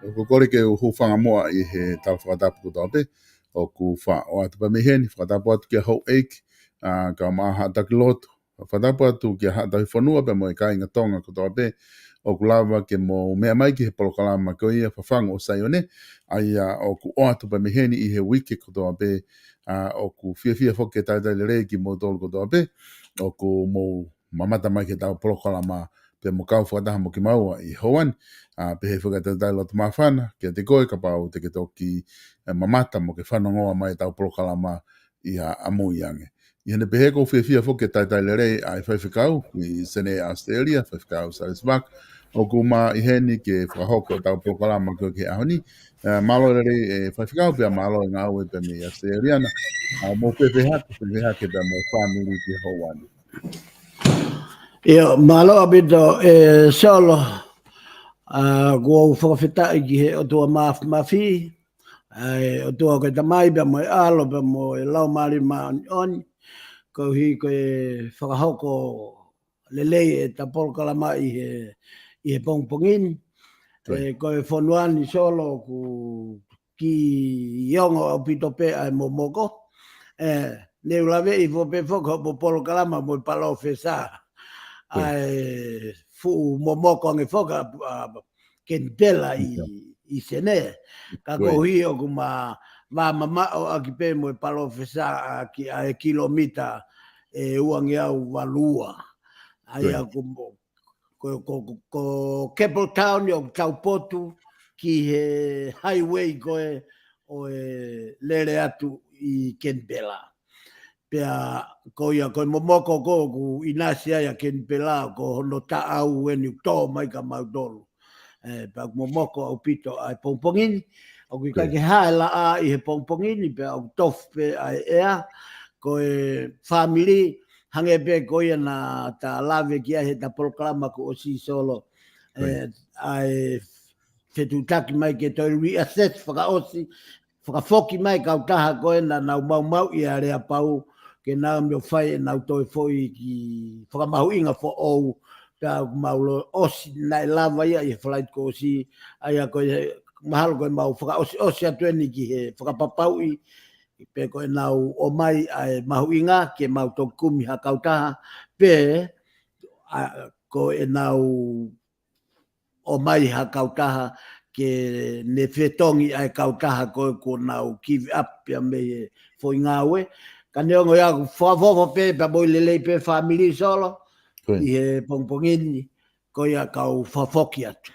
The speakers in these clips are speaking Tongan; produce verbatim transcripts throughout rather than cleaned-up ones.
ʻOku kole ke u hūfanga muʻa ʻi he tala fakatapu kotoa pē ʻoku faʻo atu pē mei heni, fakatapu atu kia houʻeiki, ʻa, kae ʻumaʻā haʻa taki lotu. Fakatapu atu kia Haʻa Tauhi Fonua pea mo e kāinga Tonga kotoa pē ʻoku lava ke mou meʻa mai ki he polokalama ko ia Fafangu ʻo Saione, ʻa ia ʻoku ʻoatu pē mei heni ʻi he uike kotoa pē, ʻa, ʻoku fiefia foki ke talitali lelei kimoutolu kotoa pē ʻoku mou mamata mai ki heʻetau polokalama pea mo kau fakataha mo kimaua ʻi he houa ni, ʻa, pehē foki ʻa e talitali loto māfana kiate koe kapau te ke toki, ʻe, mamata mo ke fanongoa mai ʻetau polokalama ʻi ha ʻamui ange. ʻI heʻene pehē ʻoku ou fiefia foki ke talitali lelei ʻa e faifekau ʻi Senē ʻAositelēlia, Faifekau Silas Vaka, ʻoku ma ʻi heni ke fakahoko ʻetau polokalama ko ē ki he ʻaho ni. ʻE, mālō e lelei ʻe faifekau pea mālō e ngāue pea mei ʻAositelēlia na. ʻA, mou fēfē hake, fēfē hake pea mo e fāmili ki he houa ni. ʻIo, mālō ʻaupito ʻe Solo. ʻA, ʻoku ou fakafetaʻi ki he ʻOtua Māfimafi, ʻa e ʻOtua ko e Tamai pea mo e ʻAlo pea mo e Laumālie Māʻoniʻoni, koeʻuhi ko e fakahoko lelei ʻeta polokalama ʻi he, ʻi he pongipongi ni. Ko ia. ʻE, ko e fonua ni Solo ʻoku kiʻi ongo ʻaupito pē ʻa e momoko. ʻE, ne u laveʻi foki pē foki hoʻo polokalama mo e palōfesa. Ko ia. ʻA e fuʻu momoko ange foki ʻa, ʻa Kenipela ʻi, ʻIo. ʻi Senē. Ka Ko ia. koeʻuhi ʻoku ma vāmamaʻo ʻaki pē mo e palōfesa ʻaki ʻa e kilomita ʻe uangeau valu ua. ʻA ia Ko ia. ʻoku mo-, ko, ko, ko, ko Capel Town ʻoku taupotu ki he highway ko ē ʻo e lele atu ʻi Kenipela. Pea ko ia ko e momoko ko ē ʻoku ʻinasi ai ʻa Kenipela, ko hono taʻau eni ʻoku tō mai kia mautolu. ʻE, pea ʻoku momoko ʻaupito ʻa e pongipongi ni, ʻoku ʻikai Ko ia. ke hā e laʻā ʻi he pongipongi ni, pea ʻoku tofu pē ʻa e ʻea, ko e fāmili, hangē pē ko ia naʻa ta lave ki ai heʻeta polokalama kuo ʻosi Solo. Ko ia. ʻE, ʻa e fetuʻutaki mai ke toe reassess fakaʻosi, fakafoki mai kautaha ko ē naʻa nau maumauʻi ʻa Aleapau, ke nau ō mai ʻo fai ʻenau toe foʻi kiʻi fakamahuʻinga foʻou, pea mau lo-, ʻosi naʻe lava ia ʻi he falaite kuo ʻosi, ʻa ia ko e mahalo ko e mau fakaʻosiʻosi atu eni ki he fakapapauʻi pe ko ʻenau ʻomai ʻa e mahuʻinga ke mau toki kumi ha kautaha, pe ʻa, ko ʻenau ʻomai ha kautaha ke ne fetongi ʻa e kautaha ko ē kuo nau give up pea mei he foʻi ngāue. Ka neongo ia ʻoku fakafoʻou pē pea mo e lelei pē fāmili Solo ʻi he pongipongi ni, ko ia kau fakafoki atu.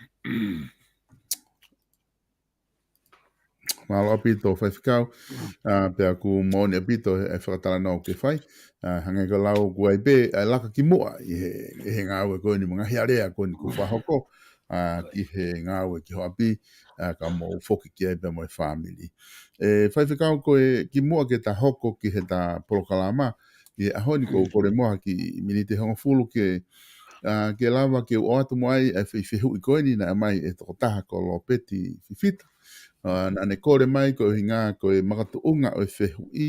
Mālō ʻaupito Faifekau, ʻa, pea ʻoku moʻoni ʻaupito e fakatalanoa ʻoku ke fai, ʻa, hangē ko e lau ʻoku ʻi ai pē ʻa e laka ki muʻa ʻi he, ʻi he ngāue ko eni mo e ngaahi alea ko eni kuo fakahoko, ʻa, ki he ngāue ki ho ʻapi, ʻa, ka mou foki ki ai pea mo e fāmili. ʻE Faifekau ko e kimuʻa ke ta hoko ki he ta polokalama, ʻi he ʻaho ni ʻoku ou kole muʻa ha kiʻi miniti ʻe hongofulu ke, ʻa, ke lava ke u ʻoatu mai ʻa e fehuʻi ko eni naʻe ʻomai ʻe he tokotaha ko Lopeti Fifita. ʻA, naʻa ne kole mai ko e ʻuhinga ko e makatuʻunga ʻo e fehuʻi,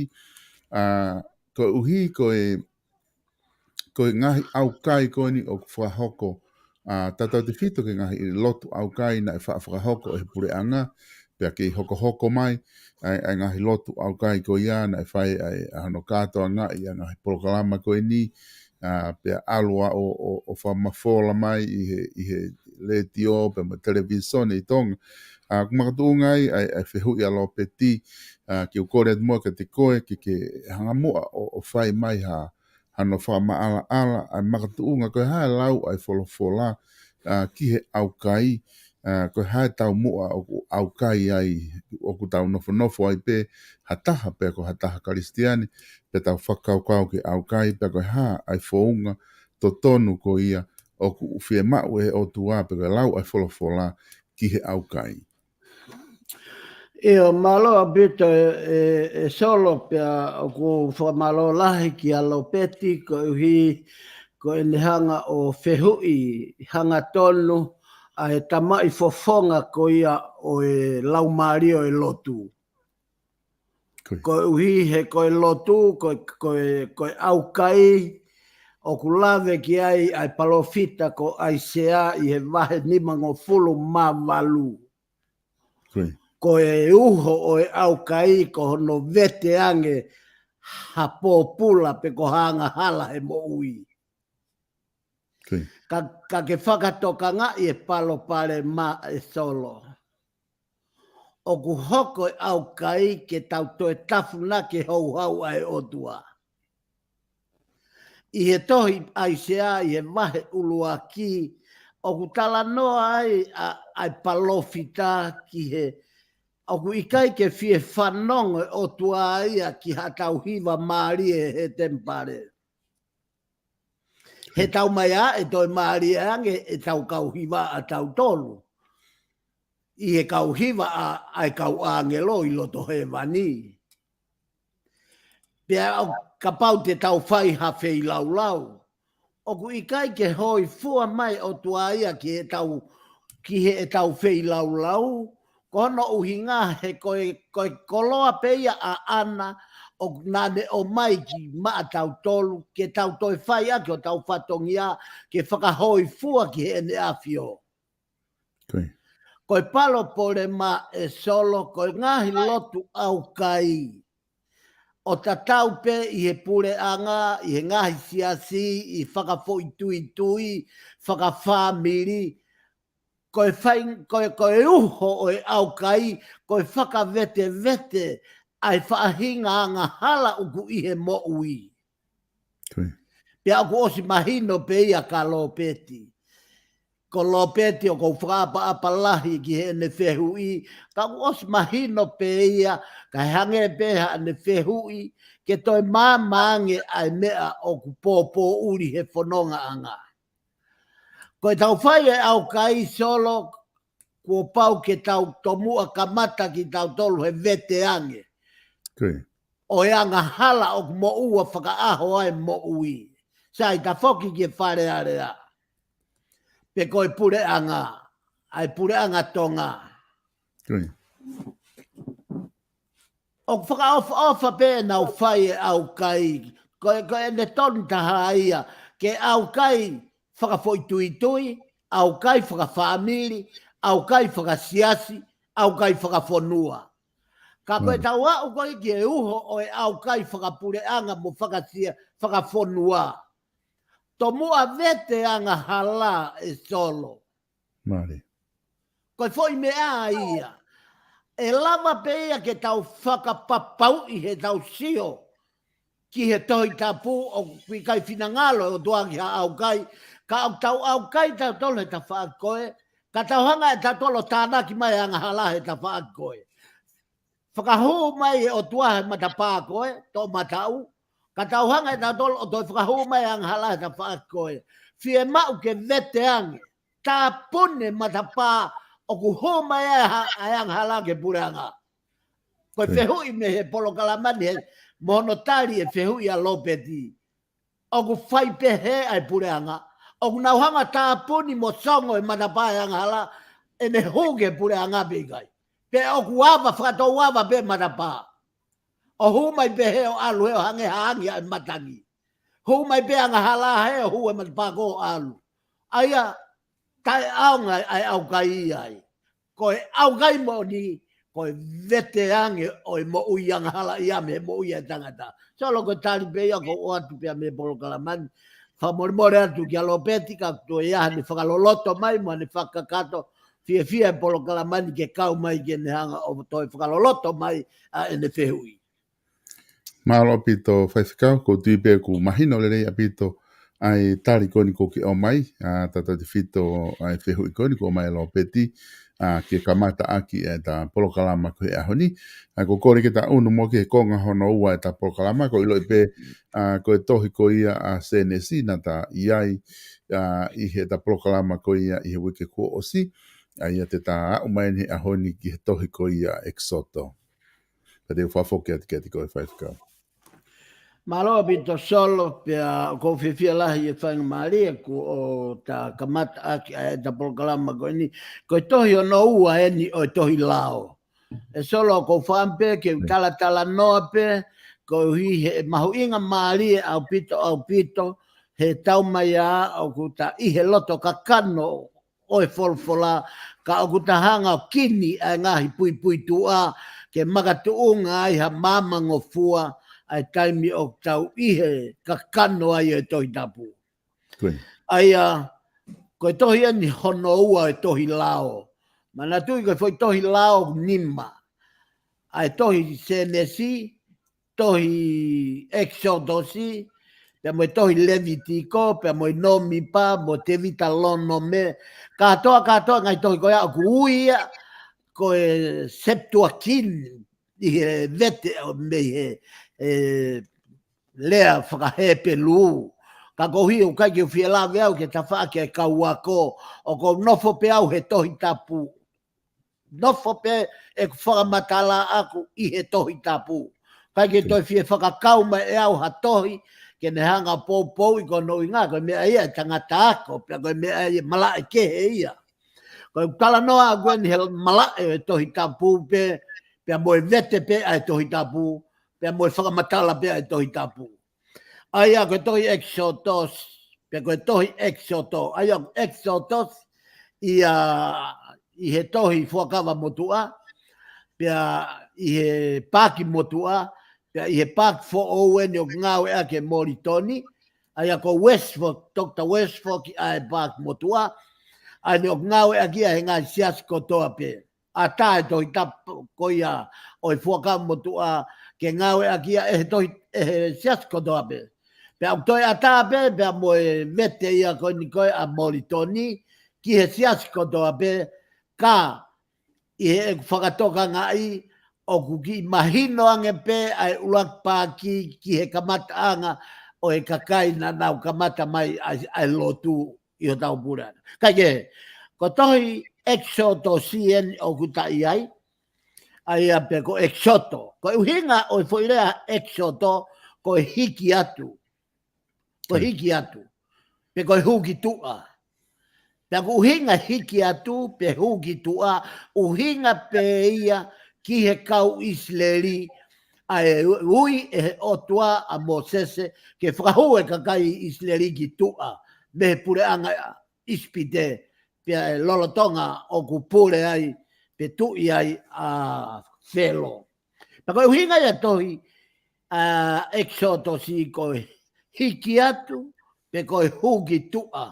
ʻa, koeʻuhi ko e, ko e ngaahi ʻaukai ko eni ʻoku fakahoko, ʻa, tautautefito ki he ngaahi lotu ʻaukai naʻe faʻa fakahoko ʻe he puleʻanga, pea kei hokohoko mai ʻa e, ʻa e ngaahi lotu ʻaukai ko ia naʻe fai ʻa e, ʻa hono kātoangaʻi ʻa e ngaahi polokalama ko eni, ʻa, pea ʻalu ʻo, ʻo, ʻo fakamafola mai ʻi he, ʻi he letiō pea mo e televīsone ʻi Tonga. ʻA, ʻoku makatuʻunga ai ʻa e, ʻa e fehuʻi ʻa Lopeti, ʻa, ke u kole atu muʻa kiate koe ke, ke hanga muʻa ʻo, ʻo fai mai ha, hano fakamaʻalaʻala ʻa e makatuʻunga ko e hā e lau ʻa e folofola, ʻa, ki he ʻaukai, ʻa, ko e hā e taumuʻa ʻoku ʻaukai ai, ʻoku tau nofonofo ai pē ha taha, pe ko ha taha Kalisitiane, pe tau fakakaukau ki he ʻaukai, pe ko e hā ʻa e founga totonu ko ia ʻoku fiemaʻu ʻe he ʻOtua, pe ko e lau ʻa e folofola ki he ʻaukai. ʻIo, mālō ʻaupito ʻe, ʻe, ʻe Solo pea ʻoku ou fakamālō lahi kia Lopeti koeʻuhi ko ʻene hanga ʻo fehuʻi hangatonu ʻa e tamaʻi fofonga ko ia ʻo e laumālie ʻo e lotu. Koeʻuhi he ko e lotu, ko e, ko e, ko e ʻaukai, ʻoku lave ki ai ʻa e palōfita ko ʻAisea ʻi he vahe nimangofulu mā valu. Ko e uho ʻo e ʻaukai ko hono vete ange ha pōpula pe ko ha angahala he moʻui. Ka, ka ke fakatokangaʻi e palopalema ʻe Solo. ʻOku hoko e ʻaukai ke tau toe tafunaki e houhau ʻa e ʻOtua. ʻI he tohi ʻAisea ʻi he vahe ʻuluaki, ʻoku talanoa ai ʻa, ʻa e palōfita ki he, ʻoku ʻikai ke fie fanongo e ʻOtua ia ki haʻatau hiva mālie he temipale. He tau mai ā ʻe toe mālie ange ʻetau kau hiva ʻa tautolu ʻi he kau hiva ʻa, ʻa e kau ʻāngelo ʻi loto hēvani. Pea ʻo kapau te tau fai ha feilaulau, ʻoku ʻikai ke hōifua mai ʻOtua ia ki heʻetau, ki heʻetau feilaulau, ko hono ʻuhinga he ko e, ko e koloa pē ia ʻaʻana ʻoku naʻa ne ʻomai ki maʻatautolu, ke tau toe fai ʻaki hotau fatongia, ke fakahōifua ki heʻene ʻafio. Ko e palopalema ʻe Solo, ko e ngaahi lotu ʻaukai. ʻO tatau pē ʻi he puleʻanga, ʻi he ngaahi siasi, ʻi fakafoʻituitui, fakafāmili, ko e fai, ko e, ko e uho ʻo e ʻaukai, ko e fakavetevete ʻa e faʻahinga angahala ʻoku ʻi he moʻui. Pea ʻoku ʻosi mahino pē ia kia Lopeti. Ko Lopeti ʻoku ou fakaʻapaʻapa lahi ki heʻene fehuʻi, ka ʻoku ʻosi mahino pē ia, ka hangē pē haʻane fehuʻi, ke toe maama ange ʻa e meʻa ʻoku pōpōʻuli he fonongaʻanga. Ko ʻetau fai e ʻaukai Solo, kuo pau ke tau tomuʻa kamata kitautolu he vete ange ʻo e angahala ʻoku moʻua fakaʻaho ai moʻui. Sai, ta foki ki he Fale Alea. Pe ko e puleʻanga, ʻa e puleʻanga Tonga. ʻOku fakaʻofoʻofa pē ʻenau fai e ʻaukai. Ko e, ko ʻene tonu taha ia, ke ʻaukai fakafoʻituitui, ʻaukai fakafāmili, ʻaukai fakasiasi, ʻaukai fakafonua. Ka ko e tau aʻu ko ē ki he uho ʻo e ʻaukai fakapuleʻanga mo fakasia, fakafonua. Tomuʻa vete angahala ʻe Solo. Ko e foʻi meʻa ia. ʻE lava pē ia ke tau fakapapauʻi he tau sio ki he Tohi Tapu ʻoku ʻikai finangalo ʻOtua ki ha ʻaukai, ka ʻoku tau ʻaukai tautolu he tafaʻaki ko ē, ka tau hanga ʻe tautolu ʻo tānaki mai angahala he tafaʻaki ko ē. Fakahū mai ʻe ʻOtua he matapā ko ē, toʻomataʻu, ka tau hanga ʻe tautolu ʻo toe fakahū mai angahala he tafaʻaki ko ē. Fiemaʻu ke vete ange, tāpuni matapā ʻoku hū mai ai ha-, ʻa e angahala ki he puleʻanga. Ko e fehuʻi mei he polokalama ni he mo hono tali e fehuʻi ʻa Lopeti. ʻOku fai pehē ʻa e puleʻanga. ʻOku nau hanga tāpuni mo songo e matapā e angahala ʻene hū ki he puleʻanga pe ʻikai. Pe ʻoku ava, fakatou ava pē matapā. ʻO hū mai pehē ʻo ʻalu he ʻo hangē ha angi ʻa e matangi. Hū mai pē angahala he ʻo hū e matapā ko ē ʻo ʻalu. ʻA ia, taʻeʻaonga ʻa e ʻaukai ia ai. Ko e ʻaukai moʻoni, ko e vete ange ʻo e moʻui angahala ia mei he moʻui ʻa e tangata. Solo, ko e tali pē ia ʻoku ou ʻoatu pē ia mei he polokalama ni. Fakamolemole atu kia Lopeti ka toe ʻi ai haʻane fakaloloto mai, mo haʻane fakakakato, fiefia e polokalama ni ke kau mai ke ne hanga ʻo toe fakaloloto mai ʻa ʻene fehuʻi. Mālō ʻaupito Faifekau, ʻoku ou tui pē ʻoku mahino lelei ʻaupito ʻa e tali ko eni ʻoku ke ʻomai, ʻa, tautautefito ʻa e fehuʻi ko eni ʻoku ʻomai ʻe Lopeti, ʻa, ke kamata ʻaki ʻeta polokalama ko ē he ʻaho ni. ʻA, ʻoku ou kole ke ta ʻunu muʻa ki he konga hono ua ʻeta polokalama, ʻoku ou ʻiloʻi pē, ʻa, ko e tohi ko ia ʻa Sēnesi naʻa ta ʻi ai, ʻa, ʻi heʻeta polokalama ko ia ʻi he uike kuo ʻosi, ʻa ia te ta aʻu mai eni he ʻaho ni ki he tohi ko ia ʻEkisoto. Ka te u fakafoki atu kiate koe Faifekau. Mālō ʻaupito Solo, pea ʻoku ou fiefia lahi e faingamālie kuo ta kamata ʻaki ʻa ʻeta polokalama ko eni. Ko e tohi hono ua eni ʻo e tohi lao. ʻE Solo, ʻoku ou fakaʻamu pē ke u talatalanoa pē, koeʻuhi he mahuʻinga mālie ʻaupito, ʻaupito, he tau mai ā ʻoku ta ʻi he loto kakano ʻo e folofola, ka ʻoku ta hanga ʻo kini ʻa e ngaahi puipuituʻa ke makatuʻunga ai ha maama ngofua ʻa e taimi ʻoku tau ʻi he kakano ai ʻo e Tohi Tapu. ʻA ia, ko e tohi eni hono ua ʻo e tohi lao. Manatuʻi ko e foʻi tohi lao nima. ʻA e tohi Sēnesi, tohi ʻEkisotosi, pea mo e tohi Levitiko, pea mo e Nōmipa, mo e Teutalōnome, kātoa, kātoa ngaahi tohi ko ia ʻoku ui ia ko e Septuagint ʻi he vete ʻo mei he, e, lea faka-Hepelū. Ka koeʻuhi ʻoku ʻikai ke u fie lave au ki he tafaʻaki ʻa e kau ako, ʻoku ou nofo pē au he Tohi Tapu. Nofo pē ʻeku fakamatala ʻaʻaku ʻi he Tohi Tapu. ʻIkai ke toe fie fakakau mai ʻe au ha tohi ke ne hanga ʻo poupouʻi ko hono ʻuhinga, ko e meʻa ia ʻa e tangata ako, pea ko e meʻa ia ʻa e malaʻe kehe ia. Ko e talanoa ʻaʻaku eni he malaʻe ʻo e Tohi Tapu pē, pea mo e vete pē ʻa e Tohi Tapu, pea mo e fakamatala pē ʻa e Tohi Tapu. ʻA ia ko e tohi ʻEkisotosi, pea ko e tohi ʻEkisoto. ʻA ia ʻEkisotosi ia ʻi he tohi Fuakava Motuʻa, pea ʻi he paaki motuʻa, pea ʻi he paaki foʻou eni ʻoku ngāueʻaki ʻe Molitoni, ʻa ia ko Westford, Doctor Westford ʻa e paaki motuʻa, ʻa eni ʻoku ngāueʻaki ia he ngaahi siasi kotoa pē. ʻAtā e Tohi Tapu ko ia ʻo e Fuakava Motuʻa ke ngāueʻaki ia ʻe he tohi, ʻe he siasi kotoa pē. Pea ʻoku toe ʻatā pē, pea mo e vete ia ko eni ko ē ʻa Molitoni ki he siasi kotoa pē, ka ʻi heʻeku fakatokangaʻi ʻoku kiʻi mahino ange pē ʻa e ʻuluaki paaki ki he kamataʻanga ʻo e kakai naʻa nau kamata mai ʻa e, ʻa e lotu ʻi hotau puleʻanga. Kae kehe, ko e tohi ʻEkisotosi eni ʻoku ta ʻi ai, ʻa ia pē ko ʻEkisoto. Ko e ʻuhinga ʻo e foʻi lea ʻEkisoto, ko e hiki atu. Ko e hiki atu. Pe ko e hū ki tuʻa. Pea ko e ʻuhinga hiki atu, pe hū ki tuʻa, ʻuhinga pē ia ki he kau ʻIsileli, ʻa e ui ʻe he ʻOtua ʻa Mōsese, ke fakahū e kakai ʻIsileli ki tuʻa, mei he puleʻanga ʻIsipite, pea ʻe lolotonga ʻoku pule ai, pe tuʻi ai ʻa Felo. Pea ko e ʻuhinga ia tohi ʻa ʻEkisoto ko e hiki atu, pe ko e hū ki tuʻa.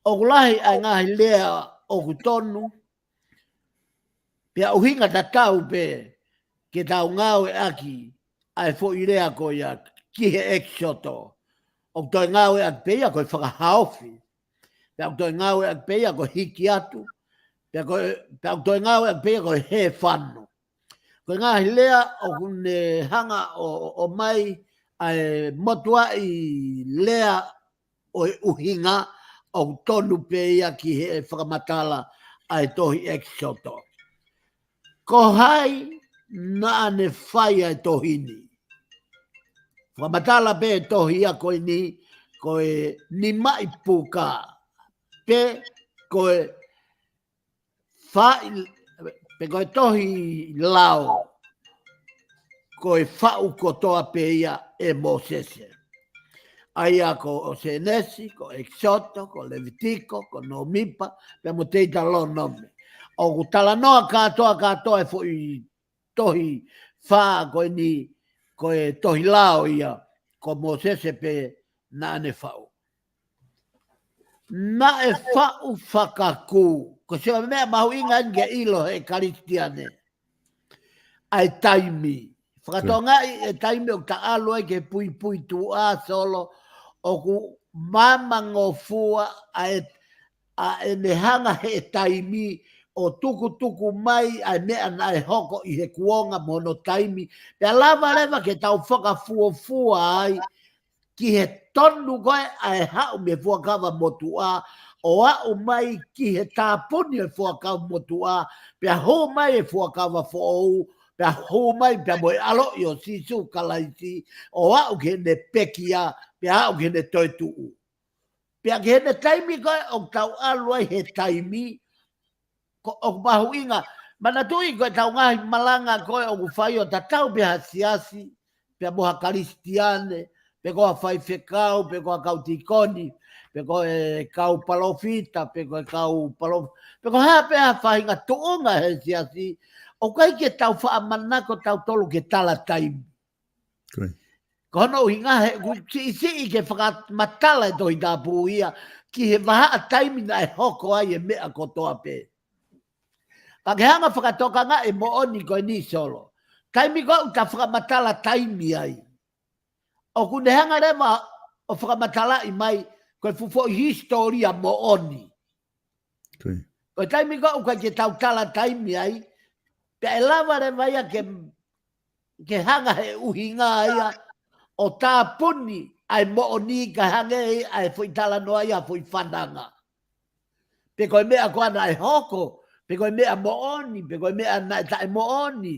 ʻOku lahi ʻa e ngaahi lea ʻoku tonu, pea ʻuhinga tatau pē ke tau ngāueʻaki ʻa e foʻi lea ko ia ki he ʻEkisoto. ʻOku toe ngāueʻaki pē ia ko e fakahaofi. Pea ʻoku toe ngāueʻaki pē ia ko e hiki atu. Pea ko e, pea ʻoku toe ngāueʻaki pē ia ko e hē fano. Ko e ngaahi lea ʻoku ne hanga ʻo, ʻo, ʻomai ʻa e motuʻaʻi lea ʻo e ʻuhinga ʻoku tonu pē ia ki he fakamatala ʻa e tohi ʻEkisoto. Ko hai naʻa ne fai ʻa e tohi ni? Fakamatala pē tohi ia ko eni, ko e nimaʻi puka, pe ko e faʻi, pe ko e tohi lao, ko e faʻu kotoa pē ia ʻe Mōsese. ʻA ia ko Sēnesi, ko ʻEkisoto, ko Levitiko, ko Nōmipa, pea mo Teutalonome. ʻOku talanoa kātoa, kātoa e foʻi tohi fā ko eni, ko e tohi lao ia, ko Mōsese pē naʻa ne faʻu. Naʻe faʻu fakakū. Ko e siʻi meʻa mahuʻinga eni ke ʻilo he Kalisitiane ʻa e taimi. Fakatokangaʻi e taimi ʻoku ta ʻalu ai ki he puipuituʻa, Solo, ʻoku mamangofua ʻa e, ʻa ʻene hanga he taimi ʻo tukutuku mai ʻa e meʻa naʻe hoko ʻi he kuonga mo hono taimi. Pea lava leva ke tau fakafuofua ai ki he tonu ko ē ʻa e haʻu mei he fuakava motuʻa, ʻo aʻu mai ki he tāpuni e fuakava motuʻa, pea hū mai e fuakava foʻou, pea hū mai pea mo e ʻaloʻi ʻo Sīsū Kalaisi, ʻo aʻu ki heʻene pekia, pea aʻu ki heʻene toetuʻu. Pea ki heʻene taimi ko ē ʻoku tau ʻalu ai he taimi, ko, ʻoku mahuʻinga. Manatuʻi ko ʻetau ngaahi malanga ko ē ʻoku fai ʻo tatau pē ha siasi, pea mo ha Kalisitiane, pe ko ha faifekau, pe ko ha kau tīkoni, pe ko e kau palōfita, pe ko e kau palō-, pe ko ha pē ha faʻahinga tuʻunga he siasi, ʻoku ʻikai ke tau faʻa manako tautolu ke tala taimi. Ko hono ʻuhinga he ʻoku siʻisiʻi ke fakamatala e Tohi Tapu ia ki he vahaʻa taimi naʻe hoko ai e meʻa kotoa pē. Ka ke hanga fakatokangaʻi e moʻoni ko eni, Solo. Taimi ko ē ʻoku ta fakamatala taimi ai, ʻoku ne hanga leva ʻo fakamatalaʻi mai ko e fuʻu foʻi hisitōlia moʻoni. Ko e taimi ko ē ʻoku ʻikai ke tau tala taimi ai, pea ʻe lava leva ia ke, ke hanga he ʻuhinga ia ʻo tāpuni ʻa e moʻoni kae hangē ʻa e foʻi talanoa ia foʻi fananga. Pe ko e meʻa ko ē naʻe hoko, pe ko e meʻa moʻoni, pe ko e meʻa naʻe taʻemoʻoni.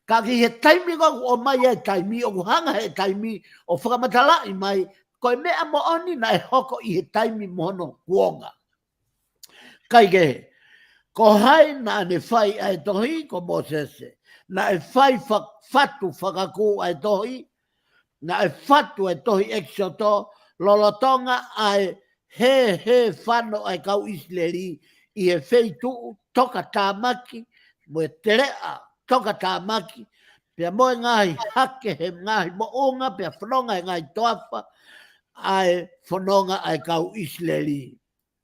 Ka ki he taimi ko ē ʻoku ʻomai ai e taimi, ʻoku hanga he taimi ʻo fakamatalaʻi mai ko e meʻa moʻoni naʻe hoko ʻi he taimi mo hono kuonga. Kaikehe, ko hai naʻa ne fai ʻa e tohi? Ko Mōsese. Naʻe fai fa-, fatu fakakū ʻa e tohi, naʻe fatu e tohi ʻEkisoto, lolotonga ʻa e hē, hē fano ʻa e kau ʻIsileli ʻi he feituʻu tokatāmaki, mo e teleʻa tokatāmaki, pea mo e ngaahi hake he ngaahi moʻunga, pea fononga he ngaahi toafa, ʻa e fononga ʻa e kau ʻIsileli.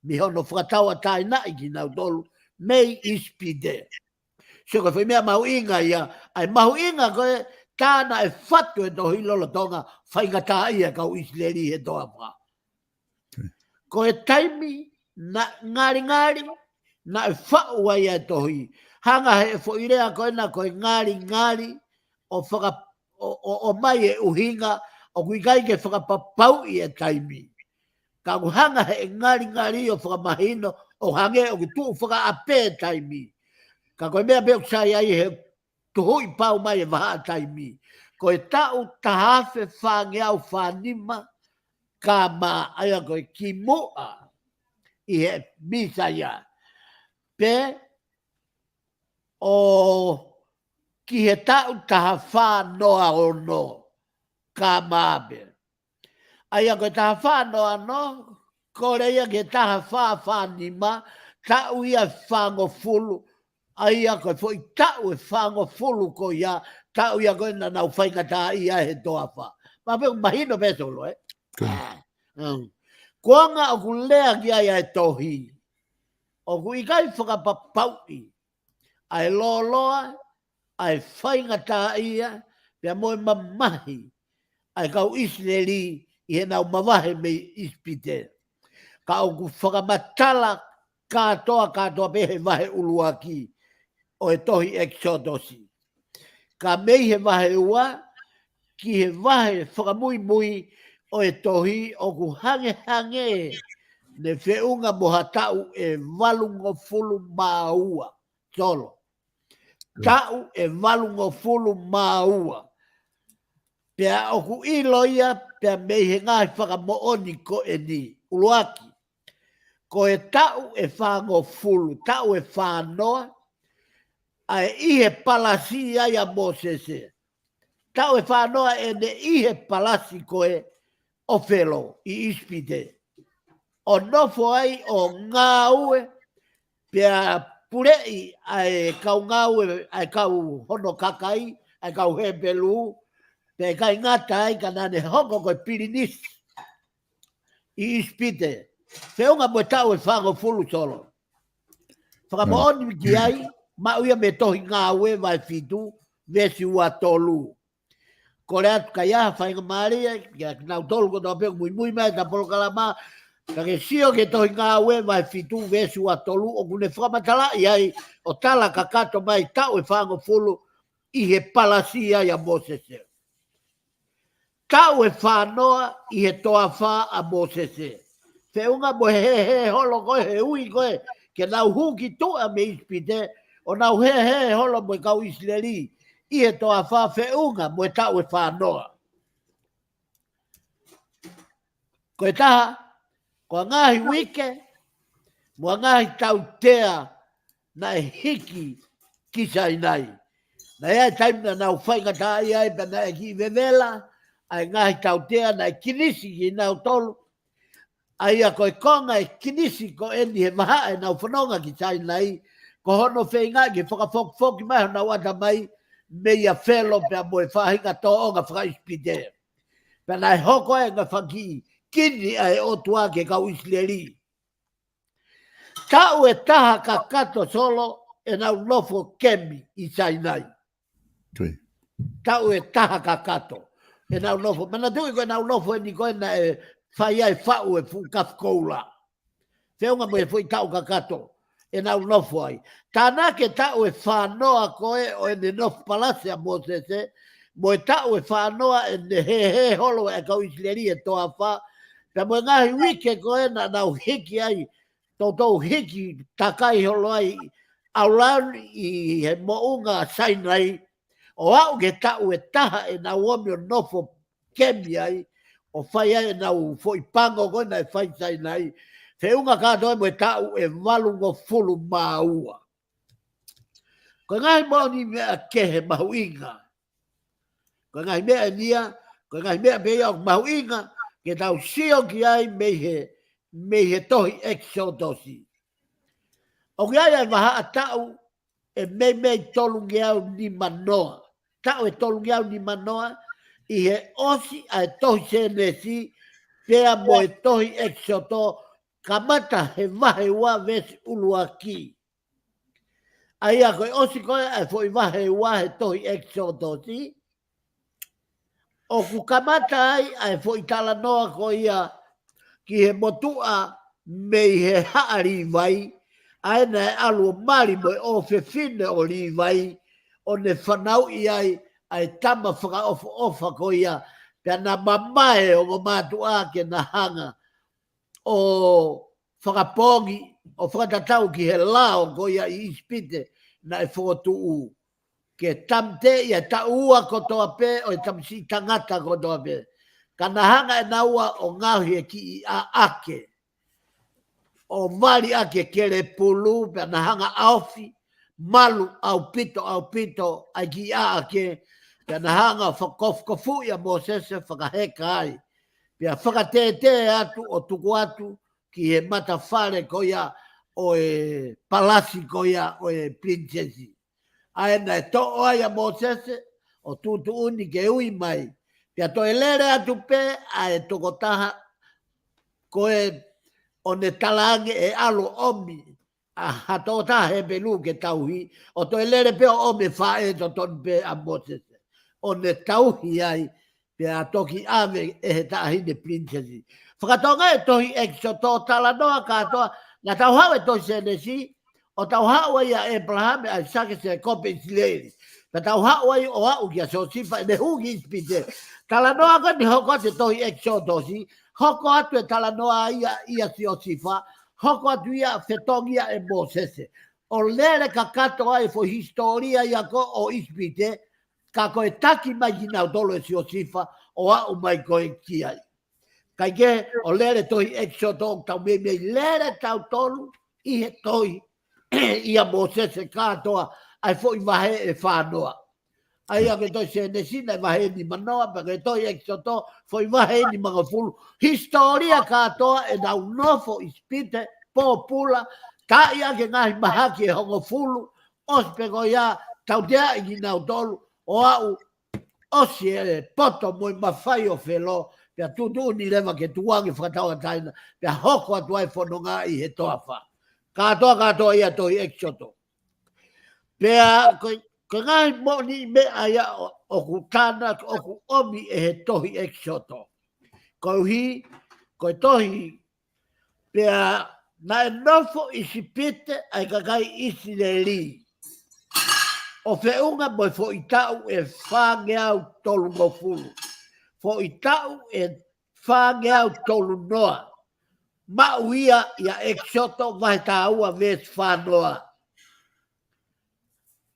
Mei hono fakatauʻatāinaʻi kinautolu mei ʻIsipite. Sio, ko e foʻi meʻa mahuʻinga ia, ʻa e mahuʻinga ko ē tā naʻe fatu e tohi lolotonga faingataʻaʻia e kau ʻIsileli he toafa. Ko e taimi naʻe ngalingali naʻe faʻu ai e tohi. Hanga he foʻi lea ko ena ko e ngalingali ʻo faka-, ʻo, ʻo, ʻomai e ʻuhinga ʻoku ʻikai ke fakapapauʻi e taimi. Ka ʻoku hanga he ngalingali ʻo fakamahino ʻo hangē ʻoku tuʻu fakaʻapē e taimi. Ka ko e meʻa pē ʻoku sai ai he tuhuʻi pau mai e vahaʻa taimi, ko e taʻu taha afe fāngeau fānima K M, ʻa ia ko e kimuʻa ʻi he Mīsaia, pe ʻo ki he taʻu taha fā noa ono K M pē. ʻA ia ko e taha fā noa ono, kole ia ki he taha fā fānima, taʻu ia ʻe fāngofulu ʻA ia ko e foʻi taʻu ʻe fāngofulu ko ia, taʻu ia ko ē naʻa nau faingataʻaʻia he toafa. Mahino pē Solo, ē? Ko ia. Ko e anga ʻoku lea ki ai ʻa e tohi, ʻoku ʻikai fakapapauʻi ʻa e lōloa ʻa e faingataʻaʻia pea mo e mamahi ʻa e kau ʻIsileli ʻi heʻenau mavahe mei ʻIsipite. Ka ʻoku fakamatala kātoa, kātoa pē he vahe ʻuluaki ʻo e tohi ʻEkisotosi. Ka mei he vahe ua ki he vahe fakamuimui ʻo e tohi, ʻoku hangehangē ne feʻunga mo ha taʻu ʻe valungofulu mā ua, Solo. Taʻu ʻe valungofulu mā ua. Pea ʻoku ʻilo ia pea mei he ngaahi fakamoʻoni ko eni. ʻUluaki, ko e taʻu ʻe fāngofulu, taʻu ʻe fānoa, ʻa e ʻi he palasi ai ʻa Mōsese. Taʻu ʻe fānoa ʻene ʻi he palasi ko ē ʻo Felo ʻi ʻIsipite, ʻo nofo ai ʻo ngāue, pea puleʻi ʻa e kau ngāue, ʻa e kau hono kakai, ʻa e kau Hepelū, pea ʻikai ngata ai ka naʻa ne hoko ko e pilinisi ʻi ʻIsipite. Feʻunga mo e taʻu ʻe fāngofulu, Solo. Fakamoʻoni ki ai, maʻu ia mei he tohi Ngāue vahe fitu, veesi ua tolu. Kole atu ka ʻi ai ha faingamālie, kia kinautolu kotoa pē ʻoku muimui mai ʻeta polokalama, ka ke sio ki he tohi Ngāue vahe fitu, veesi ua tolu, ʻoku ne fakamatalaʻi ai ʻo tala kakato mai taʻu ʻe fāngofulu ʻi he palasi ai ʻa Mōsese. Taʻu ʻe fānoa ʻi he toafa ʻa Mōsese. Feʻunga mo e hēhē holo ko ē, he ui ko ē ke nau hū ki tuʻa mei ʻIsipite, ʻo nau hēhē holo mo e kau ʻIsileli ʻi he toafa, feʻunga mo e taʻu ʻe fānoa. Ko e taha, ko e ngaahi uike mo e ngaahi tautea naʻe hiki ki Sainai. Naʻe ʻi ai e taimi naʻa nau faingataʻaʻia ai pea naʻe kiʻi vevela ʻa e ngaahi tautea, naʻe kinisi kinautolu. ʻA ia ko e konga ʻo e kinisi ko eni he vahaʻa ʻenau fononga ki Sainai, ko hono feinga ke fakafokifoki mai honau ʻatamai meia Felo pea mo e faʻahinga tōʻonga fakaʻIsipite. Pea naʻe hoko ai e ngaahi faʻahinga kini ʻa e ʻOtua ki he kau ʻIsileli. Taʻu ʻe taha kakato, Solo, ʻenau nofo kemi ʻi Sainai. Taʻu ʻe taha kakato ʻenau nofo. Manatuʻi ko ʻenau nofo eni ko ē naʻe fai ai e faʻu e fuʻu kafi koula. Feʻunga mo e foʻi taʻu kakato ʻenau nofo ai. Tānaki e taʻu ʻe fānoa ko ē ʻo ʻene nofo palasi ʻa Mōsese, mo e taʻu ʻe fānoa ʻene hēhē holo e kau ʻIsileli he toafa, pea mo e ngaahi uike ko ē naʻa nau hiki ai, toutou hiki takai holo ai ʻaulani ʻi he moʻunga Sainai, ʻo aʻu ki he taʻu ʻe taha ʻenau omi ʻo nofo kemi ai, ʻo fai ai ʻenau foʻi pango ko ē naʻe fai Sainai, feʻunga kātoa mo e taʻu ʻe valungofulu mā ua. Ko e ngaahi moʻoni meʻa kehe mahuʻinga. Ko e ngaahi meʻa eni ia, ko e ngaahi meʻa pē ia ʻoku mahuʻinga ke tau sio ki ai mei he, mei he tohi ʻEkisotosi. ʻOku ʻi ai ʻa e vahaʻa taʻu ʻe meimei tolungeau nima noa. Taʻu ʻe tolungeau nima noa ʻi he ʻosi ʻa e tohi Sēnesi pea mo e tohi ʻEkisoto, kamata he vahe ua veesi ʻuluaki. ʻA ia ko e ʻosi ko ē ʻa e foʻi vahe ua he tohi ʻEkisotosi, ʻoku kamata ai ʻa e foʻi talanoa ko ia ki he motuʻa mei he haʻa Līvai, ʻa ē naʻe ʻalu ʻo mali mo e ʻofefine ʻo Līvai, ʻo ne fanauʻi ai ʻa e tama fakaʻofoʻofa ko ia, pea na mamae ongo mātuʻa ke na hanga ʻo fakapoongi, ʻo fakatatau ki he lao ko ia ʻi ʻIsipite naʻe fokotuʻu, ke tāmateʻi e taʻu ua kotoa pē ʻo e tamasiʻi tangata kotoa pē. Ka na hanga ʻe naua ʻo ngaohi e kiʻi ʻaʻake, ʻo vali ʻaki e kele pulu, pea na hanga ʻaofi malu ʻaupito, ʻaupito ʻa e kiʻi ʻaʻake, pea na hanga fakakofukofuʻi ʻa Mōsese, fakaheka ai, pea fakatētē atu ʻo tuku atu ki he matafale ko ia ʻo e palasi ko ia ʻo e pilinisesi. ʻA ē naʻe toʻo ai ʻa Mōsese, ʻo tuʻutuʻuni ke ui mai. Pea toe lele atu pē ʻa e tokotaha ko ē ʻo ne talaange ʻe ʻalu ʻo ʻomi ʻa ha tokotaha Hepelū ke tauhi, ʻo toe lele pē ʻo ʻomi e faʻē totonu pē ʻa Mōsese. ʻO ne tauhi ai, pea toki ʻave ʻe he taʻahine pilinisesi. Fakatonga e tohi ʻEkisoto, talanoa kātoa, naʻa tau haʻu e tohi Sēnesi, ʻo tau haʻu ai ʻa ʻĒpalahame, ʻAisake, Sēkope, ʻIsileli. Pea tau haʻu ai ʻo aʻu kia Siosifa, ʻene hū ki ʻIsipite. Talanoa ko eni hoko atu e tohi ʻEkisoto, hoko atu e talanoa ia ʻia Siosifa, hoko atu ia fetongi ia ʻe Mōsese. ʻO lele kakato ai e foʻi hisitōlia ia ko ē ʻo ʻIsipite, ka ko e taki mai kinautolu ʻe Siosifa, ʻo aʻu mai ko ē ki ai. Kae kehe, ʻo lele tohi ʻEkisoto, ʻoku tau meimei lele tautolu ʻi he tohi ʻia Mōsese kātoa, ʻa e foʻi vahe ʻe fānoa. ʻA ia ko e tohi Sēnesi naʻe vahe nimanoa, pea ko e tohi ʻEkisoto, foʻi vahe nimangofulu. Hisitōlia kātoa ʻenau nofo ʻIsipite, pōpula, taaʻi ʻaki e ngaahi mahaki ʻe hongofulu, ʻosi pē ko ia, tauteaʻi kinautolu, ʻo aʻu, ʻosi e poto mo e mafai ʻo Felo, pea tuʻutuʻuni leva ke tukuange fakatauʻatāina, pea hoko atu ai e fononga ʻi he toafa. Kātoa, kātoa ia tohi ʻEkisoto. Pea ko, ko e ngaahi moʻoniʻi meʻa ia ʻo, ʻoku tānaki, ʻoku ʻomi ʻe he tohi ʻEkisoto. Koeʻuhi, ko e tohi, pea naʻe nofo ʻIsipite ʻa e kakai ʻIsileli, ʻo feʻunga mo e foʻi taʻu ʻe fāngeau tolungofulu. Foʻi taʻu ʻe fāngeau tolunoa. Maʻu ia ʻia ʻEkisoto vahe taha ua veesi fānoa.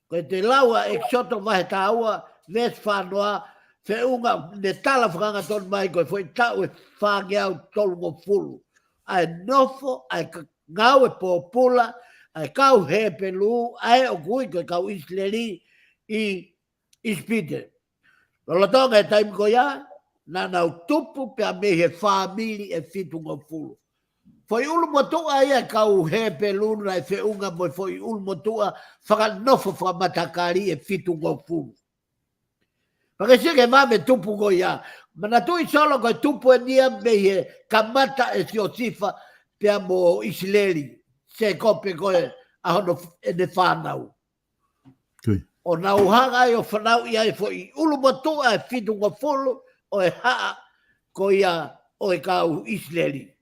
Ko e te lau ʻa ʻEkisoto vahe taha ua veesi fānoa, feʻunga ne tala fakaangatonu mai ko e foʻi taʻu ʻe fāngeau tolungofulu. ʻA e nofo, ʻa e ka-, ngāue pōpula, ʻa e kau Hepelū, ʻa ē ʻoku ui ko e kau ʻIsileli ʻi ʻIsipite. Lolotonga e taimi ko ia, naʻa nau tupu pea mei he fāmili ʻe fitungofulu. Foʻi ʻulumotuʻa ia e kau Hepelū naʻe feʻunga mo e foʻi ʻulumotuʻa fakanofo fakamatakali ʻe fitungofulu. Pea ke sio ki he vave tupu ko ia. Manatuʻi Solo ko e tupu eni ia mei he kamata ʻe Siosifa pea mo ʻIsileli. Sēkope ko ē ʻa hono f-, ʻene fānau. Kui. ʻO nau hanga ai ʻo fanauʻi ai foʻi ʻulumotuʻa ʻe fitungofulu ʻo e haʻa ko ia ʻo e kau ʻIsileli.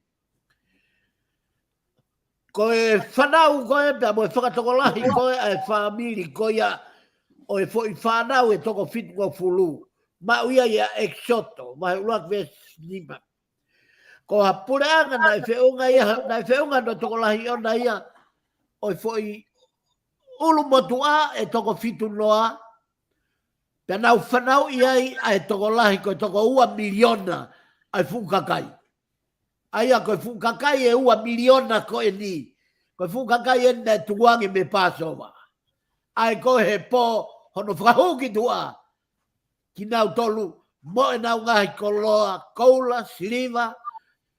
Ko e fanau ko ē pea mo e fakatokolahi ko ē ʻa e fāmili ko ia ʻo e foʻi fānau ʻe toko fitungofulu. Maʻu ia ʻia ʻEkisoto, vahe ʻuluaki veesi nima. Ko ha puleʻanga naʻe feʻunga ia, naʻe feʻunga hono tokolahi ʻona ia ʻo e foʻi ʻulumotuʻa ʻe toko fitunoa, pea nau fanauʻi ai ʻa e tokolahi ko e toko ua miliona ʻa e fuʻu kakai. ʻA ia ko e fuʻu kakai ʻe ua miliona ko eni. Ko e fuʻu kakai eni naʻe tukuange mei Pāsova. ʻA ē ko ē he pō hono fakahū ki tuʻa kinautolu mo ʻenau ngaahi koloa, koula, siliva,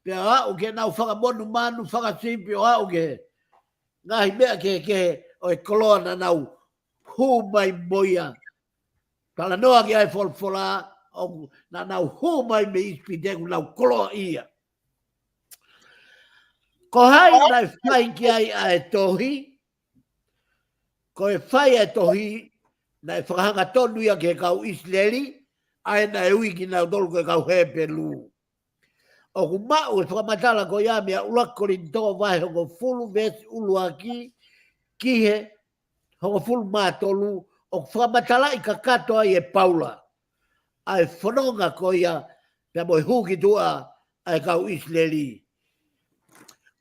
pea aʻu ki heʻenau fanga monumanu, fanga sipi ʻo aʻu ki he ngaahi meʻa kehekehe ʻo e koloa naʻa nau hū mai mo ia. Talanoa ki ai e folofola, ʻoku naʻa nau hū mai mei ʻIsipite ʻoku nau koloaʻia. Ko hai naʻe fai ki ai ʻa e tohi? Ko e fai ʻa e tohi, naʻe fakahangatonu ia ki he kau ʻIsileli, ʻa ē naʻe ui kinautolu ko e kau Hepelū. ʻOku maʻu e fakamatala ko ia mei he ʻuluaki Kolinitō vahe hongofulu veesi ʻuluaki ki he hongofulu mā tolu, ʻoku fakamatalaʻi kakato ai ʻe Paula ʻa e fononga ko ia pea mo e hū ki tuʻa ʻa e kau ʻIsileli.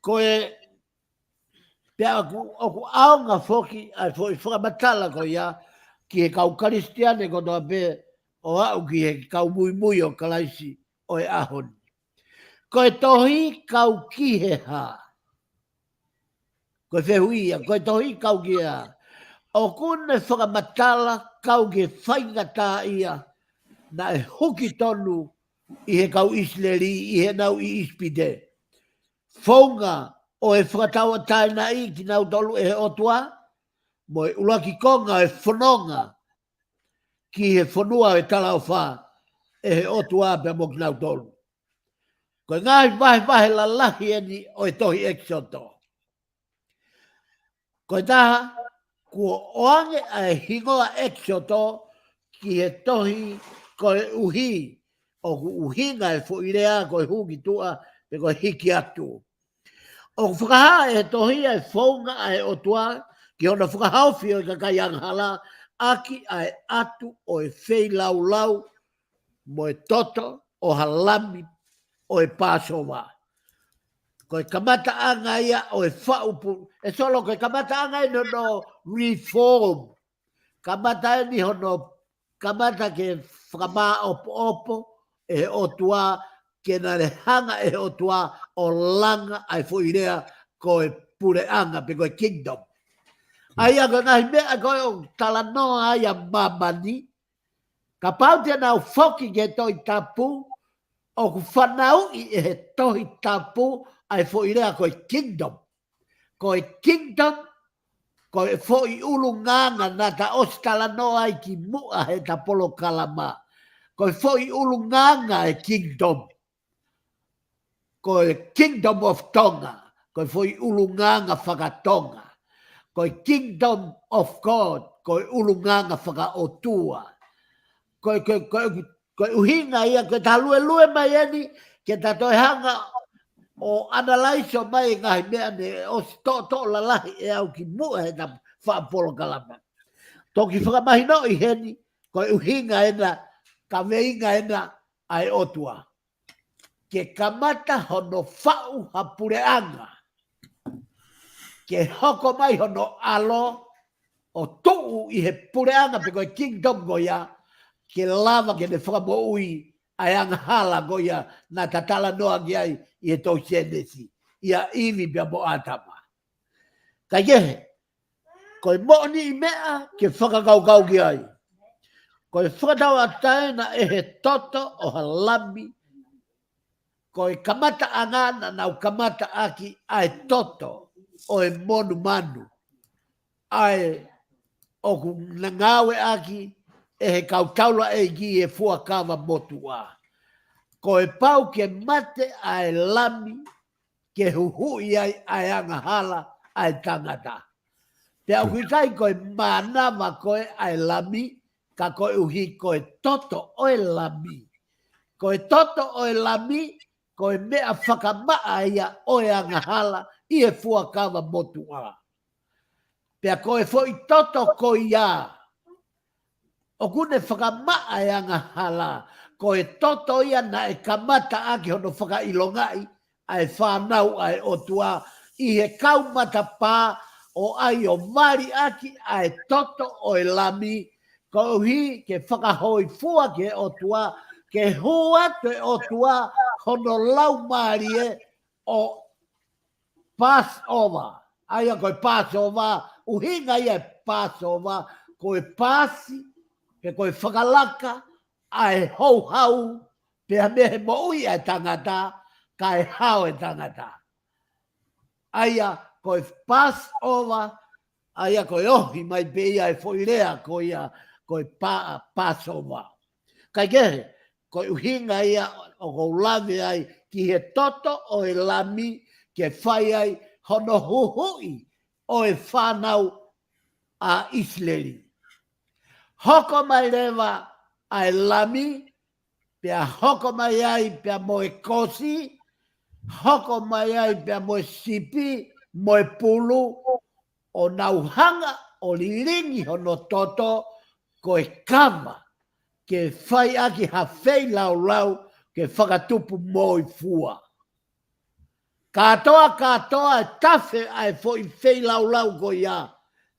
Ko e Pea ʻoku, ʻoku ʻaonga foki ʻa e foʻi fakamatala ko ia ki he kau Kalisitiane kotoa pē ʻo aʻu ki he kau muimui ʻo Kalaisi ʻo e ʻaho ni. Ko e tohi kau ki he hā? Ko e fehuʻi ia, ko e tohi kau ki he hā? ʻOku ne fakamatala kau ki he faingataʻaʻia naʻe huki tonu ʻi he kau ʻIsileli ʻi heʻenau ʻi ʻIsipite. Founga ʻo e fakatauʻatāinaʻi kinautolu ʻe he ʻOtua, mo e ʻuluaki konga ʻo e fononga ki he fonua ʻo e talaʻofa ʻe he ʻOtua pea mo kinautolu. Ko e ngaahi vahevahe lalahi eni ʻo e tohi ʻEkisoto. Ko e taha, kuo ʻoange ʻa e hingoa ʻEkisoto ki he tohi koeʻuhi ʻoku ʻuhinga e foʻi lea ko e hū ki tuʻa pe ko e hiki atu. ʻOku fakahā ʻe he tohi ʻa e founga ʻa e ʻOtua ki hono fakahaofi ʻo e kakai angahala ʻaki ʻa e ʻatu ʻo e feilaulau mo e toto ʻo ha lami ʻo e Pāsova. Ko e kamataʻanga ia ʻo e faʻu pu-, ʻe Solo, ko e kamataʻanga eni hono reform. Kamata eni hono, kamata ke fakamāʻopoʻopo ʻe he ʻOtua, ke na ne hanga ʻe he ʻOtua ʻo langa ʻa e foʻi lea ko e puleʻanga pe ko e kingdom. ʻA ia ko e ngaahi meʻa ko ē ʻoku talanoa ai ʻa māmani, kapau te nau foki ki he Tohi Tapu, ʻoku fanauʻi ʻe he Tohi Tapu ʻa e foʻi lea ko e kingdom. Ko e kingdom, ko e foʻi ʻulungaanga naʻa ta ʻosi talanoa ai kimuʻa heʻeta polokalama. Ko e foʻi ʻulungaanga e kingdom. Ko e Kingdom of Tonga, ko e foʻi ʻulungaanga fakatonga. Ko e Kingdom of God, ko e ʻulungaanga fakaʻotua. Ko e, ko e, ko e, ko e ʻuhinga ia, ko ʻeta luelue mai eni, ke ta toe hanga ʻo analaiso mai e ngaahi meʻa ne ʻosi toʻotoʻo lalahi ʻe au kimuʻa heʻeta faʻa polokalama. Toki fakamahinoʻi heni, ko e ʻuhinga ena, kaveinga ena ʻa e ʻOtua. Ke kamata hono faʻu ha puleʻanga. Ke hoko mai hono ʻAlo ʻo tuʻu ʻi he puleʻanga pe ko e kingdom ko ia, ke lava ke ne fakamoʻui ʻa e angahala ko ia naʻa ta talanoa ki ai ʻi he tohi Sēnesi, ʻia ʻIvi pea mo ʻĀtama. Kaikehe, ko e moʻoniʻi meʻa ke fakakaukau ki ai. Ko e fakatauʻatāina ʻe he toto ʻo ha lami, ko e kamataʻanga naʻa nau kamata ʻaki ʻa e toto ʻo e monumanu. ʻA e ʻoku na ngāueʻaki ʻe he kau taulaʻeiki e fuakava motuʻa. Ko e pau ke mate ʻa e lami, ke huhuʻi ai ʻa e angahala ʻa e tangata. Pea ʻoku ʻikai ko e mānava ko ē ʻa e lami, ka koeʻuhi ko e toto ʻo e lami. Ko e toto ʻo e lami, ko e meʻa fakamaʻa ia ʻo e angahala ʻi he fuakava motuʻa. Pea ko e foʻi toto ko ia, ʻoku ne fakamaʻa e angahala, ko e toto ia naʻe kamata ʻaki hono fakaʻilongaʻi ʻa e fānau ʻa e ʻOtua ʻi he kau matapā ʻo ʻai ʻo vali ʻaki ʻa e toto ʻo e lami, koeʻuhi ke fakahōifua ki he ʻOtua, ke hū atu e ʻOtua hono laumālie ʻo Passover. ʻA ia ko e Passover, ʻuhinga ia e Passover, ko e pasi, pe ko e fakalaka ʻa e houhau, pea mei he moʻui ʻa e tangata, kae hao e tangata. ʻA ia ko e Passover, ʻa ia ko e ohi mai pē ia e foʻi lea ko ia ko e pa-, Passover. Kaikehe, ko e ʻuhinga ia ʻoku ou lave ai ki he toto ʻo e lami ke fai ai hono huhuʻi ʻo e fānau ʻa ʻIsileli. Hoko mai leva ʻa e lami, pea hoko mai ai pea mo e kosi, hoko mai ai pea mo e sipi, mo e pulu, ʻo nau hanga ʻo lilingi hono toto, ko e kava, ke fai ʻaki ha feilaulau, ke fakatupu moifua. Kātoa, kātoa e tafe ʻa e foʻi feilaulau ko ia,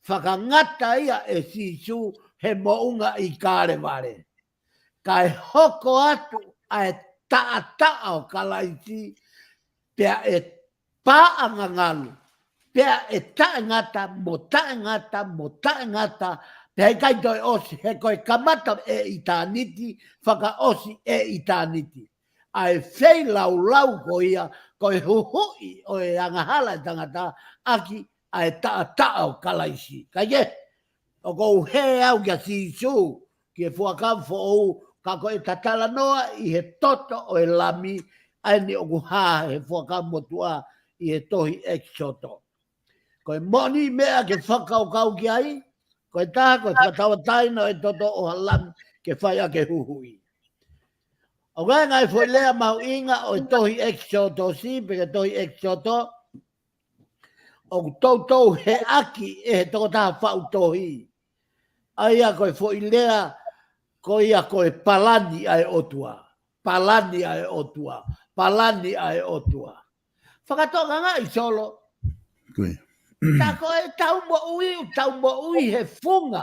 fakangata ia ʻe Sīsū he moʻunga ʻi Kalevale. Kae hoko atu ʻa e taʻataʻa ʻo Kalaisi, pea ʻe pāʻangangalu, pea ʻe taʻengata, mo taʻengata, mo taʻengata, pea ʻikai toe ʻosi, he ko e kamata ʻe ʻitāniti, fakaʻosi ʻe ʻitāniti. ʻa e feilaulau ko ia, ko e huhuʻi ʻo e angahala ʻa e tangata ʻaki ʻa e taʻataʻa ʻo Kalaisi. Kae kehe, ʻoku ou hē au kia Sīsū, ki he Fuakava Foʻou, ka ko e talanoa ʻi he toto ʻo e Lami, ʻa eni ʻoku hā he Fuakava Motuʻa ʻi he tohi ʻEkisoto. Ko e moʻoni meʻa ke fakakaukau ki ai, ko e taha ko e fakatauʻatāina ʻo e toto ʻo ha Lami ke fai ʻaki e huhuʻi. ʻOku ʻi ai e ngaahi foʻi lea mahuʻinga ʻo e tohi ʻEkisoto, si, pe ko e tohi ʻEkisoto, ʻoku toutou heʻaki ʻe he tokotaha faʻu tohi. ʻA ia ko e foʻi lea, ko ia ko e palani ʻa e ʻOtua. Palani ʻa e ʻOtua. Palani ʻa e ʻOtua. Fakatokangaʻi Solo. Kui. Tā ko e tau moʻui, tau moʻui he funga